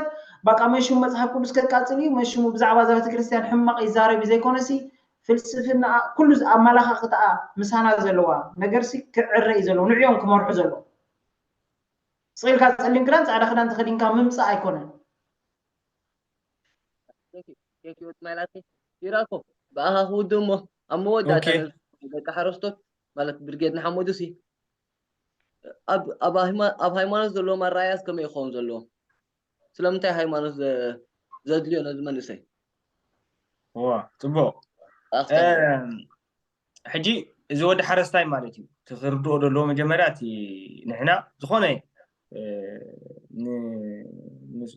በቃ መሽሙ መፅሓፍ ቅዱስ ከቃፅል እዩ፣ መሽሙ ብዛዕባ እዛ ቤተክርስትያን ሕማቕ ይዛረብ እዩ ዘይኮነሲ ፍልስፍና ኩሉ ኣመላኻኽታኣ ምሳና ዘለዋ ነገርሲ ክዕረ እዩ ዘለዎ፣ ንዕዮም ክመርሑ ዘለዎ። ስቕ ኢልካ ፀሊም ክዳን ፃዕዳ ክዳን ተኸዲንካ ምምፃእ ኣይኮነን። ቴንኪዩ ቴንኪዩ ወዲ ማይ ላቲ። ፊራ እኮ ብኣኻ ክውድእ እሞ ኣብ መወዳእታ ደቂ ሓረስቶት ማለት ብርጌድ ንሓመዱ ሲ ኣብ ኣብ ሃይማኖት ዘለዎም ኣረኣእያስ ከመይ ክኸውን ዘለዎ? ስለምንታይ ሃይማኖት ዘድልዮ ነዚ መንእሰይ? ዋ ፅቡቅ። ሕጂ እዚ ወዲ ሓረስታይ ማለት እዩ እቲ ክርድኦ ዘለዎ መጀመርያ እቲ ንሕና ዝኾነ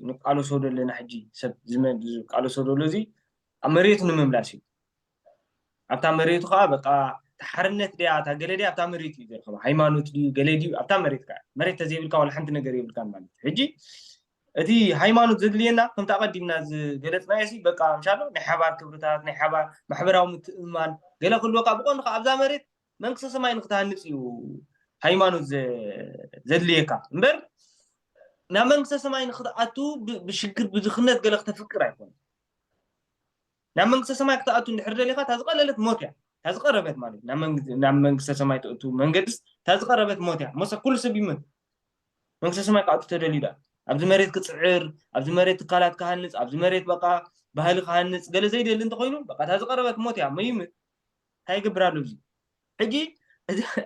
ንቃለሶ ዘለና ሕጂ ሰብ ዝቃለሶ ዘሎ እዚ ኣብ መሬቱ ንምምላስ እዩ። ኣብታ መሬቱ ከዓ በቃ እታ ሓርነት ድያ እታ ገለ ድያ ኣብታ መሬት እዩ ዝረኸባ። ሃይማኖት ድዩ ገለ ድዩ ኣብታ መሬት ከዓ መሬት ተዘይብልካ ዋላ ሓንቲ ነገር የብልካን ማለት እዩ። ሕጂ እቲ ሃይማኖት ዘድልየና ከምቲ ኣቐዲምና ዝገለፅናዮ ሲ በቃ ምሻሎ ናይ ሓባር ክብርታት ናይ ሓባር ማሕበራዊ ምትእምማን ገለ ክህልወካ ብቐንዱ ከዓ ኣብዛ መሬት መንግስተ ሰማይ ንክትሃንፅ እዩ ሃይማኖት ዘድልየካ እምበር ናብ መንግስተ ሰማይ ንክትኣቱ ብሽግር ብድኽነት ገለ ክተፍቅር ኣይኮነ። ናብ መንግስተ ሰማይ ክትኣቱ እንድሕር ደሊኻ እታ ዝቐለለት ሞት እያ። እታ ዝቐረበት ማለት ናብ መንግስተ ሰማይ ትእቱ መንገድስ እታ ዝቐረበት ሞት እያ። ሞሰ ኩሉ ሰብ ይመት መንግስተ ሰማይ ክኣቱ ተደልዩ ዳ ኣብዚ መሬት ክፅዕር ኣብዚ መሬት ትካላት ክሃንፅ ኣብዚ መሬት በቃ ባህሊ ክሃንፅ ገለ ዘይደሊ እንተኮይኑ በቃ እታ ዝቐረበት ሞት እያ። መይምት እንታይ ይገብር ኣሎ እዚ ሕጂ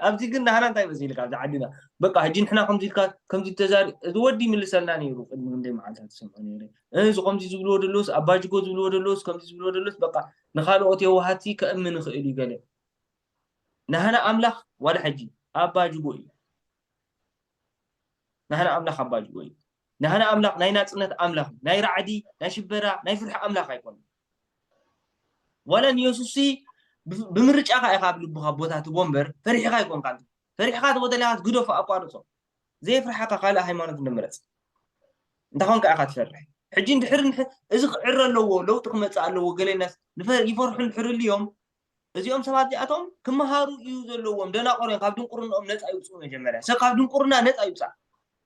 ኣብዚ ግን ናህና እንታይ መሲልካ ኣብዚ ዓድና በቃ ሕጂ ንሕና ከምዚ ኢልካ ከምዚ ተዛሪ እዚ ወዲ ይምልሰልና ነይሩ ቅድሚ ክንደይ መዓልታት ዝሰምዖ ነይረ እዚ ከምዚ ዝብልዎ ደለዎስ ኣባጅጎ ዝብልዎ ደለዎስ ከምዚ ዝብልዎ ደለዎስ በቃ ንካልኦት የዋሃትሲ ከእምን ይኽእል እዩ ገለ ናህና ኣምላኽ ዋላ ሕጂ ኣባጅጎ እዩ ናህና ኣምላኽ ኣባጅጎ እዩ ናህና ኣምላኽ ናይ ናፅነት ኣምላኽ እዩ ናይ ራዕዲ ናይ ሽበራ ናይ ፍርሒ ኣምላኽ ኣይኮነ ዋላ ንየሱስ ብምርጫኻ ኢኻ ኣብ ልብኻ ቦታ ትቦ እምበር ፈሪሕኻ ኣይኮንካ ፈሪሕኻ ተወደሊኻ ግደፎ ኣቋርፆ ዘይፍርሓካ ካልእ ሃይማኖት ንምረፅ እንታይ ኮንካ ኢኻ ትፈርሕ ሕጂ እንድሕር እዚ ክዕረ ኣለዎ ለውጢ ክመፅእ ኣለዎ ገለናስ ይፈርሑ እንድሕር ልዮም እዚኦም ሰባት እዚኣቶም ክመሃሩ እዩ ዘለዎም ደናቆር እዮም ካብ ድንቁርናኦም ነፃ ይውፅኡ መጀመርያ ሰብ ካብ ድንቁርና ነፃ ይውፃእ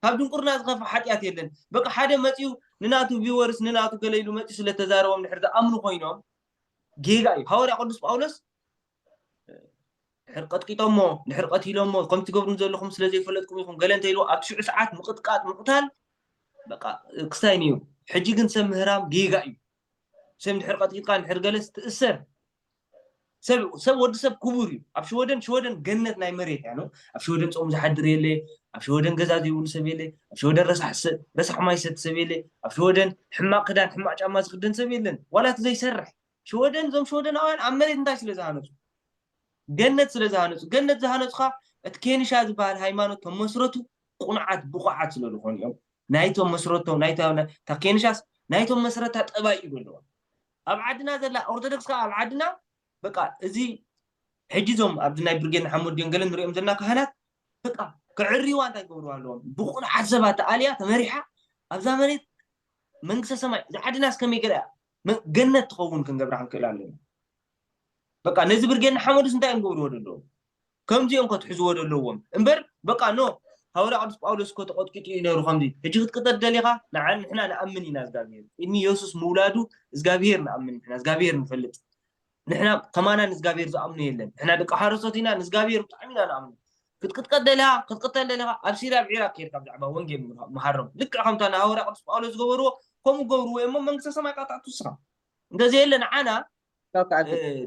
ካብ ድንቁርና ዝኸፍእ ሓጢኣት የለን በቃ ሓደ መፂኡ ንናቱ ቪወርስ ንናቱ ገለ ኢሉ መፂኡ ስለተዛረቦም ድሕር ዝኣምኑ ኮይኖም ጌጋ እዩ ሃዋርያ ቅዱስ ጳውሎስ ድሕር ቀጥቂጦሞ ድሕር ቀቲሎሞ ከም ትገብሩ ዘለኹም ስለ ዘይፈለጥኩም ኢኹም ገለ እንተኢልዎ ኣብ ሽዑ ሰዓት ምቕጥቃጥ ምቕታል በቃ ክስታይ ነይሩ ሕጂ ግን ሰብ ምህራም ጌጋ እዩ ሰብ ድሕር ቀጥቂጥካ ድሕር ገለስ ትእሰር ሰብ ሰብ ወዲ ሰብ ክቡር እዩ ኣብ ሽወደን ሽወደን ገነት ናይ መሬት እያ ኣብ ሽወደን ፆሙ ዝሓድር የለ ኣብ ሽወደን ገዛ ዘይብሉ ሰብ የለ ኣብ ሽወደን ረሳሕ ማይ ሰቲ ሰብ የለ ኣብ ሽወደን ሕማቅ ክዳን ሕማቅ ጫማ ዝክደን ሰብ የለን ዋላ እቲ ዘይሰርሕ ሽወደን እዞም ሽወደናውያን ኣብ መሬት እንታይ ስለ ዝሃነፁ ገነት ስለ ዝሃነፁ ገነት ዝሃነፁ ከዓ እቲ ኬንሻ ዝበሃል ሃይማኖት ተመስረቱ ቁኑዓት ብቑዓት ስለ ዝኾኑ እዮም ናይቶም መስረቶም ናይታ ኬንሻስ ናይቶም መስረታ ጠባይ እዩ ዘለዎም ኣብ ዓድና ዘላ ኦርቶዶክስ ከዓ ኣብ ዓድና በቃ እዚ ሕጂ እዞም ኣብዚ ናይ ብርጌድ ንሓመዱ ድዮም ገለ ንሪኦም ዘለና ካህናት በቃ ክዕርይዋ እንታይ ክገብርዋ ኣለዎም ብቑኑዓት ሰባት ተኣልያ ተመሪሓ ኣብዛ መሬት መንግስተ ሰማይ እዛ ዓድናስ ከመይ ገይራ እያ ገነት ትኸውን ክንገብራ ክንክእል ኣለና። በቃ ነዚ ብርጌድ ንሓመዱስ እንታይ እዮም ገብርዎ ዘለዎም? ከምዚኦም ከትሕዝዎ ዘለዎም እምበር በቃ ኖ። ሃዋርያ ቅዱስ ጳውሎስ እኮ ተቐጥቂጡ እዩ ነሩ ከምዚ። ሕጂ ክትቅጠል ደሊኻ ንዓ ንሕና ንኣምን ኢና እግዚኣብሔር። ቅድሚ የሱስ ምውላዱ እግዚኣብሔር ንኣምን ንሕና እግዚኣብሔር ንፈልጥ። ንሕና ከማና ንእግዚኣብሔር ዝኣምኑ የለን። ንሕና ደቂ ሓረሶት ኢና፣ ንእግዚኣብሔር ብጣዕሚ ኢና ንኣምኑ። ክትቅጥቀጥ ደሊኻ ክትቅተል ደሊኻ ኣብ ሲርያ ኣብ ዒራቅ ከይድካ ብዛዕባ ወንጌል ምሃሮም። ልክዕ ከምታ ንሃዋርያ ቅዱስ ጳውሎስ ዝገበርዎ ከምኡ ገብርዎ እሞ መንግስተ ሰማይ ቃጣዕቱ ስኻ። እንተዘየለ ንዓና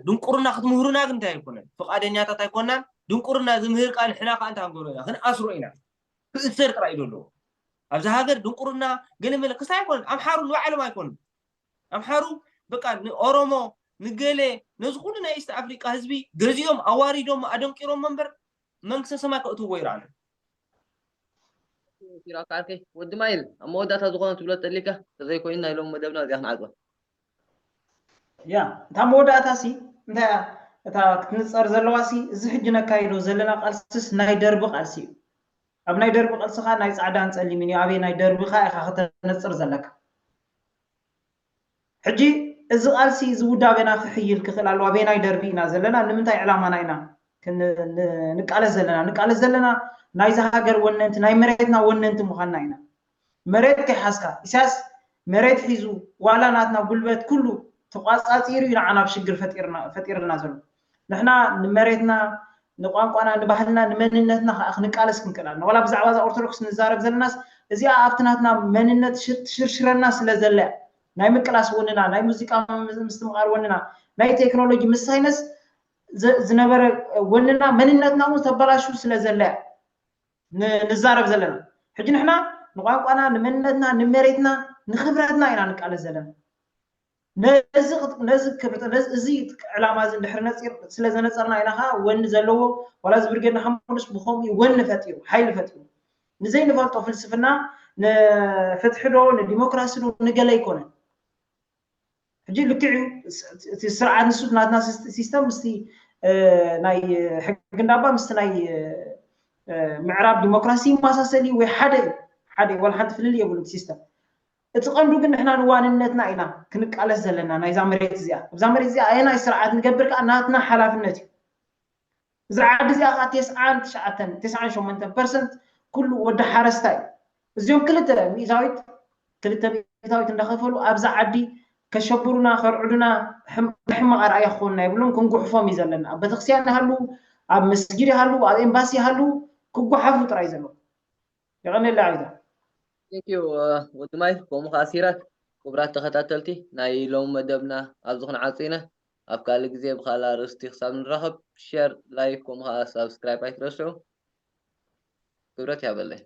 ድንቁርና ክትምህሩና ግን እንታይ ኣይኮነን፣ ፍቃደኛታት ኣይኮናን። ድንቁርና ዝምህር ቃል ንሕና ከዓ እንታይ ክንገብሮ ኢና? ክንኣስሮ ኢና። ክእሰር ጥራይ እዩ ዘለዎ። ኣብዚ ሃገር ድንቁርና ገለመለ ክስታይ ኣይኮነን። ኣምሓሩ ንባዕሎም ኣይኮኑን። ኣምሓሩ በቃ ንኦሮሞ ንገለ ነዚ ኩሉ ናይ ኢስት ኣፍሪቃ ህዝቢ ገዚኦም ኣዋሪዶም ኣደንቂሮም እምበር መንግስተ ሰማይ ከእትውዎ ይረኣነ። ሲራክ ዓርከይ ወዲ ማይል ኣብ መወዳእታ ዝኾነ ትብሎ ጠሊካ ተዘይኮይኑ ናይ ሎም መደብና እዚኣ ክንዓፅዋ። ያ እታ መወዳእታ ሲ እንታይ እያ? እታ ክትንፀር ዘለዋ ሲ እዚ ሕጂ ነካይዶ ዘለና ቃልስስ ናይ ደርቢ ቃልሲ እዩ። ኣብ ናይ ደርቢ ቃልስኻ ናይ ፃዕዳን ፀሊምን እዩ። ኣበይ ናይ ደርቢኻ ኢኻ ከተነፅር ዘለካ። ሕጂ እዚ ቃልሲ እዚ ውዳቤና ክሕይል ክኽእል ኣለዎ። ኣበየናይ ደርቢ ኢና ዘለና? ንምንታይ ዕላማና ኢና ንቃለስ ዘለና? ንቃለስ ዘለና ናይዚ ሃገር ወነንቲ ናይ መሬትና ወነንቲ ምዃንና ኢና። መሬት ከይሓዝካ ኢሳያስ መሬት ሒዙ ዋላ ናትና ጉልበት ኩሉ ተቋፃፂሩ እዩ ንዓና ኣብ ሽግር ፈጢርና ዘሎ። ንሕና ንመሬትና ንቋንቋና ንባህልና ንመንነትና ከዓ ክንቃለስ ክንክእል ኣለና። ዋላ ብዛዕባ እዛ ኦርቶዶክስ ንዛረብ ዘለናስ እዚኣ ኣብቲ ናትና መንነት ትሽርሽረና ስለ ዘለ ናይ ምቅላስ ወንና ናይ ሙዚቃ ምስትምቓር ወንና ናይ ቴክኖሎጂ ምስ ሳይነስ ዝነበረ ወንና መንነትና እውን ተበላሹ ስለ ዘለ ንዛረብ ዘለና። ሕጂ ንሕና ንቋንቋና ንመንነትና ንመሬትና ንክብረትና ኢና ንቃለስ ዘለና። ነዚ ነዚ ክብርት ነዚ እዚ ዕላማ እዚ እንድሕር ነፂር ስለ ዘነፀርና ኢና ከዓ ወኒ ዘለዎ ዋላ እዚ ብርጌድ ንሓመዱስ ብከምኡ እዩ ወኒ ፈጢሩ ሓይሊ ፈጢሩ ንዘይንፈልጦ ፍልስፍና ንፍትሒ ዶ ንዲሞክራሲ ዶ ንገለ ኣይኮነን። ሕጂ ልክዕ እዩ እቲ ስርዓት ንሱ ናትና ሲስተም ምስቲ ናይ ሕጊ እንዳባ ምስቲ ናይ ምዕራብ ዲሞክራሲ ይመሳሰል እዩ ወይ ሓደ እዩ ሓደ እዩ ዋላ ሓንቲ ፍልል የብሉ ሲስተም። እቲ ቀንዱ ግን ንሕና ንዋንነትና ኢና ክንቃለስ ዘለና ናይዛ መሬት እዚኣ እብዛ መሬት እዚኣ ኣየናይ ስርዓት ንገብር ከዓ ናትና ሓላፍነት እዩ። እዛ ዓዲ እዚኣ ከዓ ተስዓን ትሽዓተን ተስዓን ሸሞንተን ፐርሰንት ኩሉ ወዲ ሓረስታይ እዩ። እዚኦም ክልተ ሚእታዊት ክልተ ሚእታዊት እንዳኸፈሉ ኣብዛ ዓዲ ከሸብሩና ከርዕዱና ሕማቕ ኣርኣያ ክኾኑና የብሎም። ክንጉሕፎም እዩ ዘለና። ኣብ ቤተክርስትያን ይሃሉ፣ ኣብ መስጊድ ይሃሉ፣ ኣብ ኤምባሲ ይሃሉ ክጓሓፉ ጥራይ ዘለዉ። የቐንየለይ ዓቢታ። Thank you ወዲ ማይ ከምኡ ከዓ ሲራክ። ክቡራት ተኸታተልቲ ናይ ሎሚ መደብና ኣብዚ ክንዓፁ ኢና። ኣብ ካልእ ግዜ ብካልእ ኣርእስቲ ክሳብ ንራኸብ share like ከምኡ ከዓ subscribe ኣይትረስዑ። ክብረት ያበለይ።